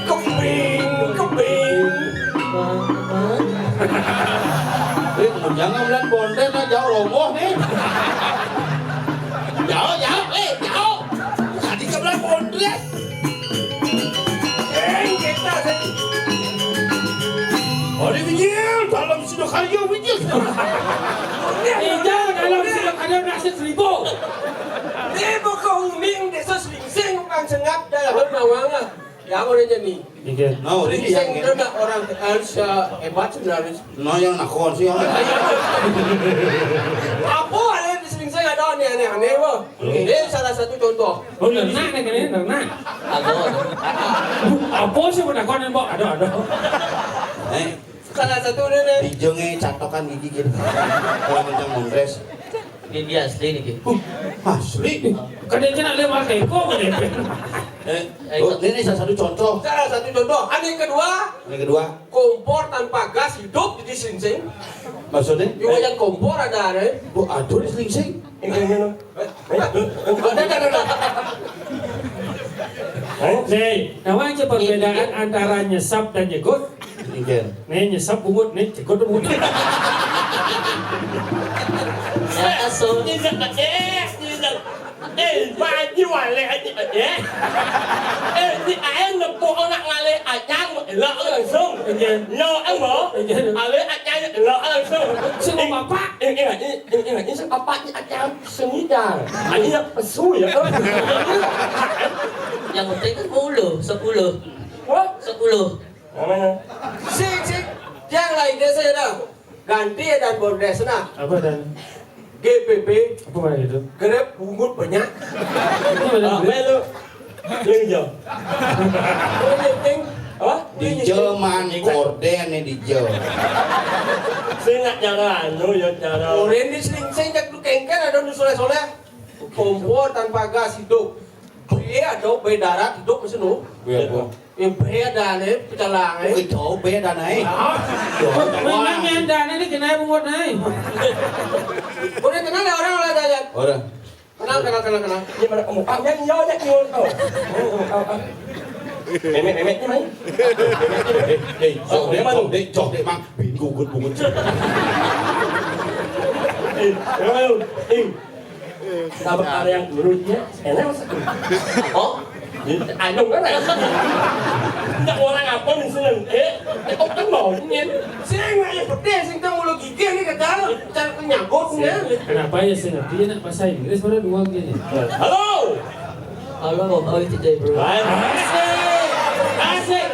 Keping, keping. Eh, jangan bilang bondet lah, jauh roboh nih. Jauh, jauh, eh, jauh. Tadi ke bilang bondet. Eh, kita sih. Hari Wijil, dalam Sidokarya Wijil. Ijal dalam Sidokarya nasib seribu. Ini bukan uming desa Selingsing, bukan sengap dalam nawang lah. Yang orang jadi. Inggih. No, ini Selingsing yang itu nak orang terkenal sehebat sebenarnya. No, yang nakon sih, yang. Apa ada di Selingsing ada aneh-aneh, aneh apa? Hmm. Ini salah satu contoh. Oh, nak, nak, nak, nak. Ada, ada. Apa sih pun nakon, Mbok? Ada, ada. Eh, Salah satu dia ni. Dijengnya catokan gigi gitu. Kalau macam mondres. Ini dia asli ni, Ki. Uh, asli. Kadang kena lewat teko, kadang. Eh, oh, ini, ini salah satu contoh. Salah satu contoh. Ada yang kedua. Yang kedua. Kompor tanpa gas hidup di Selingsing. Maksudnya? Iwa yang kompor ada, ada. Oh, aduh, di Selingsing. Ini, ini, ini. Nih, nawa aja perbedaan antara nyesap dan nyegut? Inggih. Nih, nyesap bungut, nih, nyegut bungut. Ya, aso. Nyesap, eh, nyesap. Eh, Pak Haji wale aja, eh. Eh, si ae nepuk anak ngale acang, elak langsung. Iya. Lo, eh, mo? Iya. Ale acang, elak langsung. Semua bapak. Eh, eh, eh, eh, eh, eh, apa ni acang seni dah? Ini yang pesu ya. Yang penting kan sepuluh, sepuluh. Wah, sepuluh. Mana? Sik, sik. Yang lainnya saya dah. Ganti dan bordes nah. Apa dan? G P P. Apa mana itu? Grab bungut banyak. Apa mana? Ah, apa lu? Yang jauh. Apa? Dijo mang korden nih dijo. Saya nggak cara anu ya cara. Oren di selingsing jak tu kengken ada nu soleh-soleh. Kompor tanpa gas hidup. Iya, ada bae darat hidup mesin nu. Iya, Bu. Eh, beda nih, pecalang, eh. Oke, jauh beda nih. Ah. Jauh. Memangnya ada nih, kenapa buat nih? Udah kenal ya orang lah, Dayat? Orang. Kenal, kenal, kenal, kenal. Ini mana kamu? Ah, yang iya, yang iya. Oh, oh, oh, oh. Memek, memek ini, Mai. Eh, eh, jauh deh, jauh deh, jauh deh, Mang. Bingung, gue bungut. Eh, eh, eh. Sabab ada yang urutnya, enak maksudnya. Oh? Aduh kan? Tidak orang apa misalnya? Eh, oh kan maunya. Saya nggak yang pedes, yang tahu mulut gigi ini kata cara penyangkutnya. Kenapa ya sih nanti nak bahasa Inggris pada dua gini? Halo. Halo, how are you today, bro? Asik. Asik.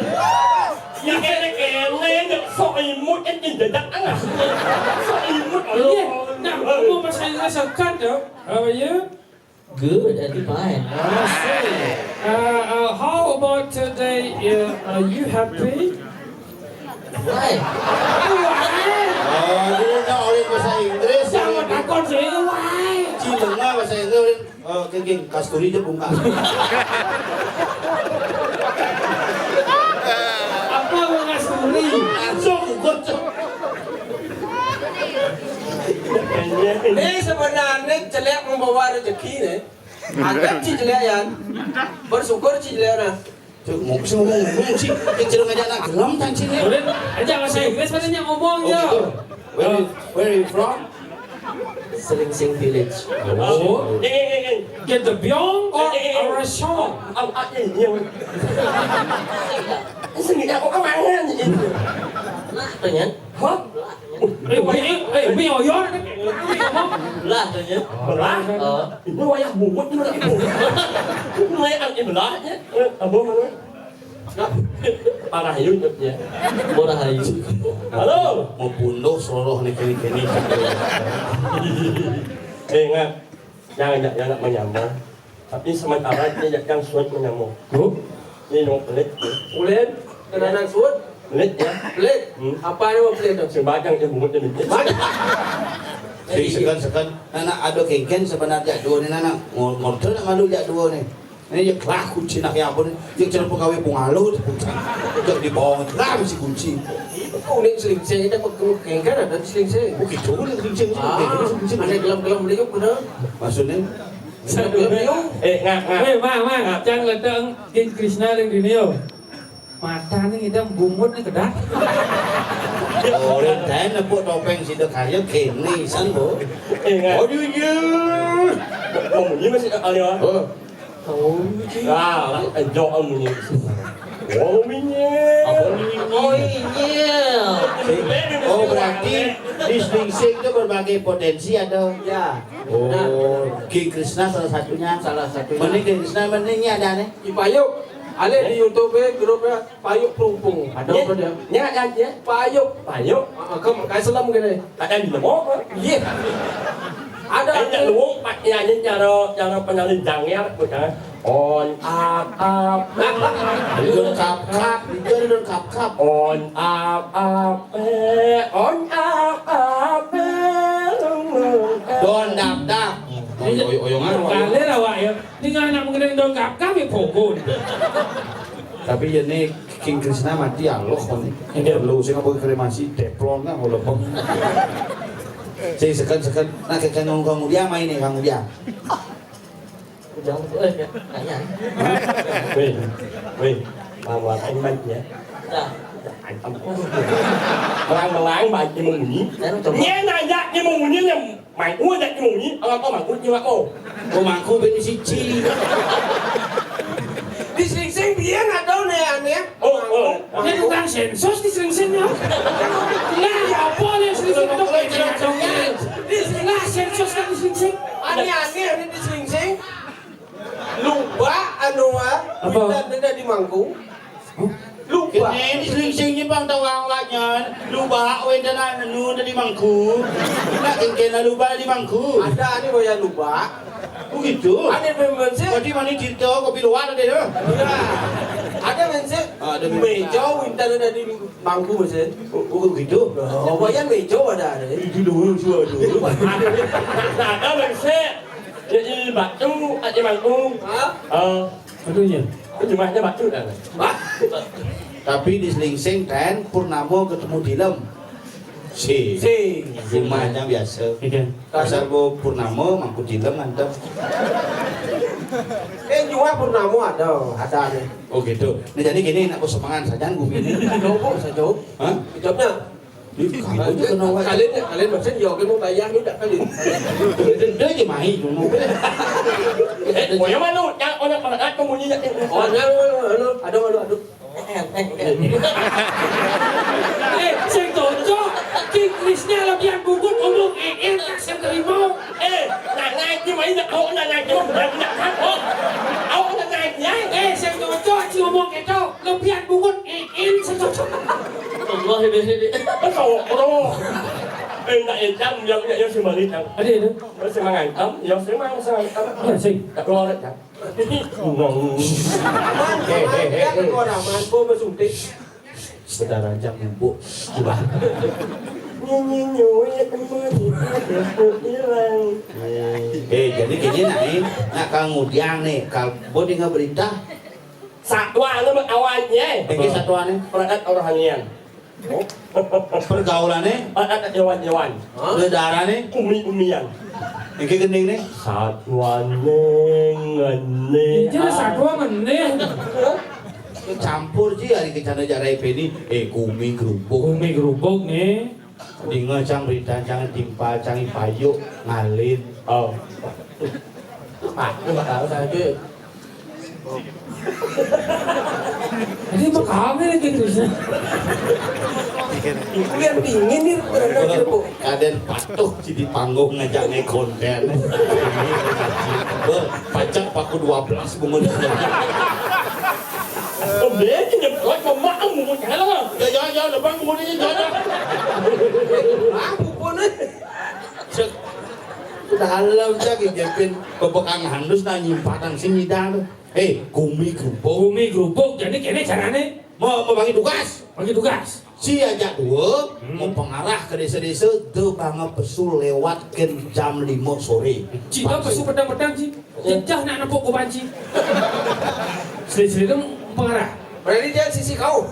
Ya kene-kene sok imut kan tidak anak. Sok imut. Iya. Nah, kamu bahasa Inggris sekat dong. How are you? Good, and fine. Asik. Uh, uh, how about today? Uh, are you happy? Why? Why? Oh, dia nak orang bahasa Inggris. Jangan takut sih, why? Cina lah bahasa Inggris. Oh, geng, geng, kasturi je bungkak. Apa mau kasturi? Langsung bungkus. Ini sebenarnya jelek membawa rezeki nih. Agak sih jelek ya. Bersyukur sih jelek nah. Cuk, mau sih ngomong, ngomong sih. Kecil aja nak gelem tang sini. Udah, aja bahasa Inggris padanya ngomong. Oh, ya. Gitu. Where you, where you from? Selingsing Village. Oh. Eh, eh, eh, eh. Get the Byung or eh, eh, eh. Arasong? Oh, oh, ah, eh, iya. Ini sendiri aku kemana nih? Nah, pengen. Hah? Eh, wayah, eh, mi oyor. Lah, pengen. Belah? Oh. Ini wayah bungut, ini wayah bungut. Ini wayah, eh, belahnya. Eh, abang mana? Parah yun ya. Murah ayu. Halo. Mau punduh soroh nih kini-kini. Eh, nggak. Jangan, jangan, jangan menyamar. Tapi sementara ini jangan suat menyamar. Tuh. Ini mau pelit. Ulin, kenangan suat. Pelit ya. Pelit. Hmm. Apa ini mau pelit dong? Sebajang dia bungut dia pelit. Si sekan-sekan, nana ada kengken sebenarnya dua nih nana. Ngor-, ngorder nak malu jak dua nih. Ini ya kelah kunci nak ya ampun. Dia cara pegawai pengalo tu kunci. Dia di bawah lah mesti kunci. Kau ni selingsing kita perlu kengken ada selingsing. Bukan tu lah selingsing. Ah, ada gelam-gelam beliau kena. Maksudnya? Satu beliau. Eh, ngak, ngak. Eh, mang, mang. Ngak. Cang letang King Krishna ring dini yo. Mata ni idam bungut ni kedah. Orang lain nepuk topeng sida kaya kene san bo. Eh, ngak. Oh, dia, dia. Oh, bunyi masih tak kaya. Oh. Oh, bunyi. Ah, lah, enjok bunyi. Oh, bunyi. Apa bunyi? Oh, iya. Oh, berarti di Slingsing tu berbagai potensi ada. Ya. Oh, King Krishna salah satunya. Salah satunya. Mana King Krishna mana ni ada ni? Ipayuk. Ada di YouTube eh, grup eh. Payuk perumpung. Ada apa dia? Nya, nya, nya. Payuk. Payuk. Ah, ah, kamu kayak selam gini. Ada di lemok, kan? Iya. Ada. Ada luwung, Pak, ya, ini cara, cara penari jangir, bukan? On, up, up. Belum kap, kap. Itu ada belum kap, kap. On, up, up, eh. On, up, up, eh. Don, dap, dap. Oyo, oyo, oyo, ngaruh, oyo. Kalir awak, ya. Tinggal anak mengenai dongkap kami pokok. Tapi ya ni King Krishna mati Allah ni. Iya. Lu sing apa kremasi teflon kan kalau pun. Si sekan sekan nak ke kang kang dia main ni kang dia. Jangan tu eh kaya. Weh, weh, bawa iman ya. Dah. Antam. Melang-melang baik dia munyi. Nya nanya dia munyi, nya mangku dak dia munyi, orang tua mangku dia mako. Oh, mangku bini siji. Di Slingsing biyen ada nih aneh. Oh, oh. Ini tukang sensus di Slingsing ya. Nah, ya apa nih Slingsing itu? Di Slingsing sensus kan di Slingsing. Aneh-aneh ini di Slingsing. Lupa anu ah. Apa? Kita tidak di mangku. Lupa. Kene di Slingsing ni bang tawang wajan. Lupa wenda nak anu tadi mangku. Nak kengken lah lupa di mangku. Ada ni boya lupa. Oh gitu. Ada memang sih. Tadi mani cerita kopi luar ada ya. Ada men sih. Ada men. Meja wintan ada di mangku men sih. Oh gitu. Oh, boya meja ada ada. Itu dulu suara dulu. Ada men sih. Jadi batu ada mangku. Hah? Oh. Aduh ya. Itu jumlahnya batu dah. Tapi di Slingsing kan Purnamo ketemu Dilem. Si. Si. Rumahnya biasa. Iya. Pasar bu Purnamo mangku Dilem mantap. Eh, juga Purnamo ada, ada nih. Oh gitu. Nah jadi gini, nak semangat saja gumi ini. Coba saja. Hah? Hidupnya. Ih, kamu juga kena awak. Kalian ya, kalian maksudnya ya, oke, mau bayar ni tak kalian. Dia je mai tu. Eh, oh, yang mana? Yang orang pernah pembunyi yang Oh, ada, ada, ada, ada, ada. Eh, sing cocok. King Krisnya lebihan bungkut ngomong, eh, eh, tak sing terima. Eh, nak naik ni mai nak kau nak naik ni, nak nak kau. Awak nak naik ni, eh. Eh, sing cocok, si ngomong ketok. Lebihan bungkut, eh, eh, sing cocok. Allah ini ini. Betul, betul. Eh, nak hitam, yang nak yang sembali tang. Ada itu. Semangat tam, yang semang semangat tam. Ah, sing. Tak keluar tak. Aman, aman, ya, keluar aman, kau bersuntik. Saudara aja ngumpuk. Coba. Nyanyi nyuwi kembali hilang. Eh, jadi gini nak ni, nak kang ngudiang ni, kalau boleh dengar berita, satwa nama awalnya. Ini satwa ni. Perangkat rohanian. Pergaulannya. Perangkat hewan-hewan. Darahnya. Umi-umian. Ini gending ni. Satwa nengene. Jadi satwa ngeneh. Campur ji hari kecana jarai peni. Eh, kumi gerubuk. Kumi gerubuk ni. Dinga cang berita cang timpal cang ipayu ngalin. Oh. Ah, ini bakal saja. Ini mah kami lagi terus. Kuliah dingin ni, bener-bener. Kaden patuh jadi panggung ngajak naik konten. Beh, pacak paku dua belas bunga. Oh, beli ni kuat mama kamu jalan. Ya, ya, ya, depan bunga ni jalan. Aku pun ni. Dalam saja gepin bebekang handus na nyimpatan sing nyidang. Eh, kumi gerubuk. Kumi gerubuk, jadi kene carane? Mau, mau bagi tugas. Bagi tugas. Si ajak dua, hmm, mau pengarah ke desa-desa, de banget pesul lewat ke jam lima sore. Cita pesul petang-petang, Ci. Jejah nak nepuk ke banci. Seri-seri tu pengarah. Berarti dia sisi kau.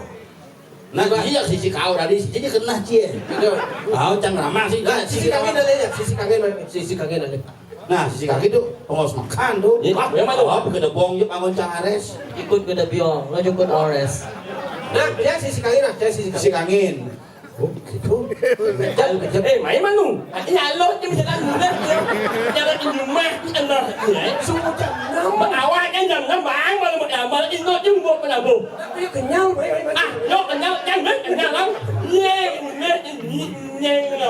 Nah, iya sisi kau tadi, jadi kena cie. Betul. Kau cang ramah sih, nah, sisi kangin dah lihat, sisi kangin, sisi kangin dah lihat. Nah, sisi kaki tu pengurus makan tu. Iya, wah, yang mana tu? Apa kena bong je bangun cang ares. Ikut kena biong, lo ikut ores. Nah, dia sisi kangin lah, dia sisi kangin. Sisi kangin. Oh, gitu. Kejap, kejap. Eh, main manu? Ini alot je bisa kan mudah dia. Jangan di rumah ni anak ni. Semua jam enam. Awak kan jam enam bang, malam malam ingat je buat penabuh. Tapi kenyal, baik, baik, baik. Ah, lo kenyal, jangan kenyal bang. Ye, ye, ye, ye, ye.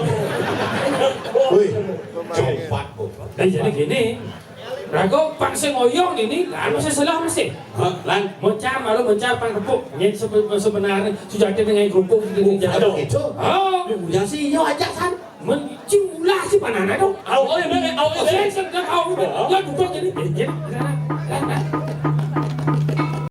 Woi, jompat kok. Eh, jadi gini, rago pang sing oyong ini, kan mesti salah mesti. Hah, lan? Mencar malu mencar pang repuk. Nyen sebenarnya sudah ada dengan kerupuk di jalan. Gitu. Oh, yang si yo aja san. Mencing ulah si panana dong. Au, au, au, au. Saya sedang au. Ya duduk jadi.